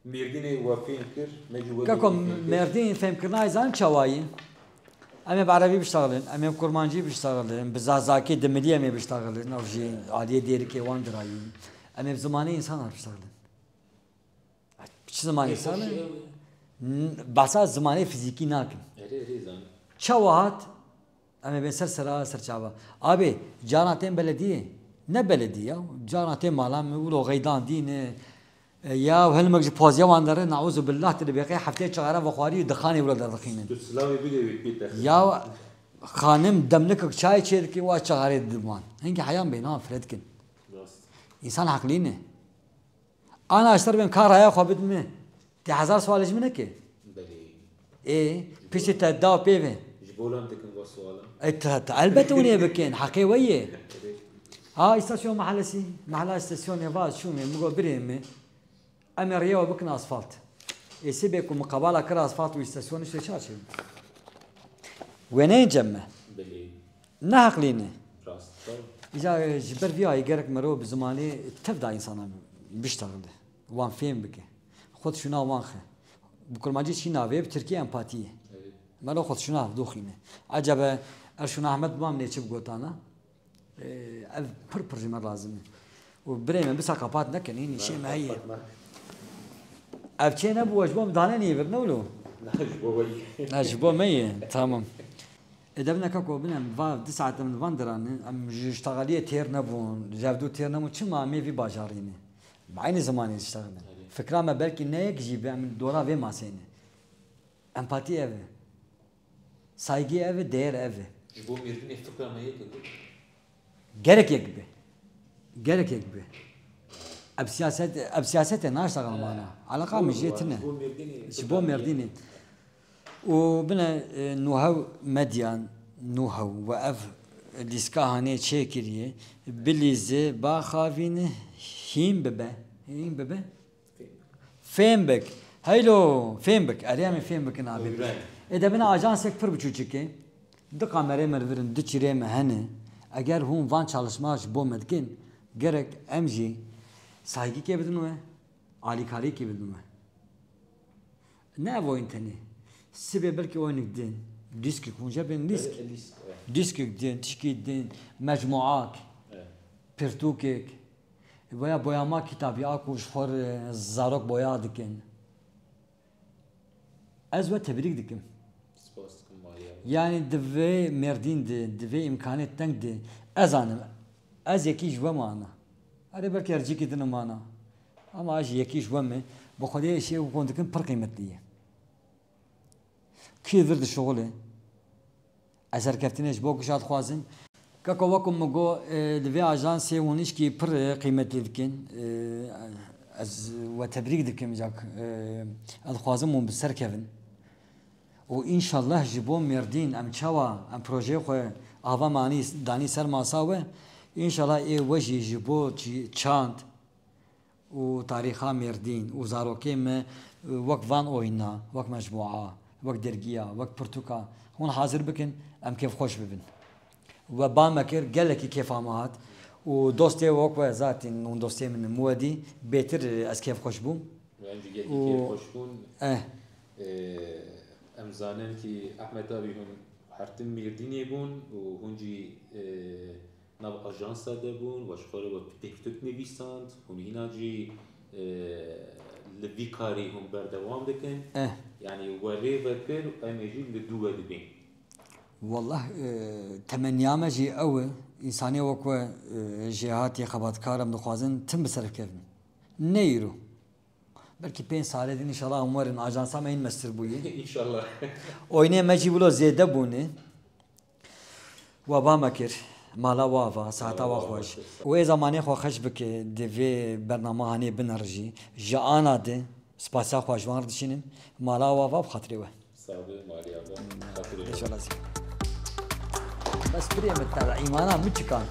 Mêrdînê we fêm kir, me jî we Keko, gelkî fêm kir. Mêrdîn fêmkirina zanin çawa ye? Em ê bi erebî biştexilin, em ê bi kurmancî biştexilin, bi zazakî, dimilî em ê biştexilin, ew jî aliyê dêrikê wan dirayî. Em ê bi zimanê însanan biştexilin. Çi zimanê Ê, însan e? xweş e. N-, behsa zimanê fizîkî nakim. Erê, erê, zanim. Çawa hat? Em ê bên ser sera, ser çava. Abê, carna tên belediyê. Ne belediyê ya. Carna tên mala min, wilo xeydan dî ne. E, ya hilmek ji poziya wan dere, nauzu billah, tu dibê qey hefteyê çixare vexwarî û dixanê wilo derdixînin. Tu silavê bidê wê pê te. Ya xanim demlikek çay çê dikê, wa çixarê didiman. Hingî heyan bê, nan fire dikin. Rast. Însan heqlî ne. Ana ji te re bên ka raya xwe bidime. Tê hezar sualê ji min neke. Belê. Ê, piştî te da pê ve. Ji bo lan dikin va suala. Ê, te, te elbet hûn ê bikin. Heqê we ye. Ha, îstasyon mehelesî, mehela îstasyonê va çûme, min got birê min. Em ê rêya we bikin asfalt. Ê sibê ku min qebala kir asfalt û îstasyonê şê çar çê. Wêneyên cem me. Belê. Ne heqlî ne. Rast. Îca ji ber vî ayî gerek mero bi zimanê tev da însana biştexile. Wan fêm bike. Xwe di şûna wan xe. Bi kurmancî çi navê, bi tirkî empatî ye. Evet. Mero xwe di şûna hevdoxîne. Ecebe ev şûna Ehmed Mam nê çi bigotana? Ee, ev pir pir ji me lazim e. Û birê me bisa kapat nekin, hîn îşê me heye. Ev çê nebû, ji bo em dane nîvir, ne wilo? Na, ji bo we ye. Na, ji bo me ye, tamam. Ê, de bine keko, bine, va, du saet em li van diran ne, em ji ştaxaliyê têr nebûn, ji hevdû têr nebûn, çima em ê vî bajarî ne? Bi eynî zimanê diştexilin. Fikra me belkî ne yek jî be, em dora vê masê ne. Empatî ev e. Saygî ev e, değer ev e. Ji bo Mêrdînê fikra me yek e. Gerek yek be. Gerek yek be. Ev siyaset, ev siyaset e, naşta Almana. Eleqa min jê tine. Ji bo Mêrdînê. Ji bo Mêrdînê. Û bine, e, nuhew medya, nuhew we ev lîska hanê çêkiriye. Bilîze, baxavîne, hîn bibe. Hîn bibe. Fêm bik. Heylo, fêm bik. Erê, em ê fêm bikin abi. Ê de bine ajansek pir biçûçik e. Du kamerê me li vir in, du çîrê me hene. Eger hûn van çalışma ji bo me dikin, gerek em jî saygîkê bidin we, alîkarîkê bidin we. Ne ev oyun tenê. Sibê belkî oyunik din. Dîskik, hûn jê bên dîsk. E, e, dîsk, e. Dîskik din, tişkî din, mecmuak, e, pirtûkek. Boya, boyama kitabî a ku ji xwe re zarok boya dikin. Ez we tebrîk dikim. Spas dikim, Mariya. Yani di vê Mêrdîn de, di vê îmkanê teng de, ez zanim, ez yekî ji we me ana. Erê belkî her cîkî din me ana. Ama ez jî yekî ji we me. Bi Xwedê êşê û kon dikim pir qîmetlî ye. Kî vir dişuxulê. Ez serkeftinê ji bo kişa dixwazim. Kako, wek ku min got, e, li vê ajansê hûn îşkî pir, e, qîmetî dikin. E, ez we tebrîk dikim, cak, e, ez dixwazim hûn bi ser kevin. Û înşallah ji bo Mêrdîn em çawa em projeyê xwe ava manî danî ser masa we, înşallah ê we jî ji bo çi-, çand û tarîxa Mêrdîn û zarokê me, e, wek van oyna, wek mecmûa, wek dergiya, wek pirtûka hûn hazir bikin, em kêfxweş bibin. We ba me kir, gelekî kêfa me hat û dostê wek we zaten hûn dostê min in, min we dî bêtir ez kêfxweş bûm. Em jî gelkî Û kêfxweş bûn. Eh. Ee, em zanin kî Ehmed abî hûn hertin Mêrdînê bûn û hûn jî, e, nav ajansa de bûn, we ji xwe re we pêvtuk nivîsand, hûn hîna jî, e, li vî karî hûn berdewam dikin. Eh. Yanî we rê vekir, em ê jî li dû we dibên. Wallah, e, temenniya me jî ew e, însanê wek we, e, jêhatî xebatkar em dixwazin tim bi ser kevin. Ne îro. Belkî pênc salê din înşallah em werin, ajansa me hîn mestir bûye. Înşallah. Oynê me jî wilo zêde bûne. Wa ba me kir. Mala wa va, saeta wa xweş. Û ê zamanê xwe xweş bike, di vê bernama hanê binerijî. Ji ana de spasiya xwe ji wan re dişînim. Mala wa va bi xatirê we. Sağ ol, Maria. Xatirê we. Înşallah. Bes pirê min te, îmana min çikan.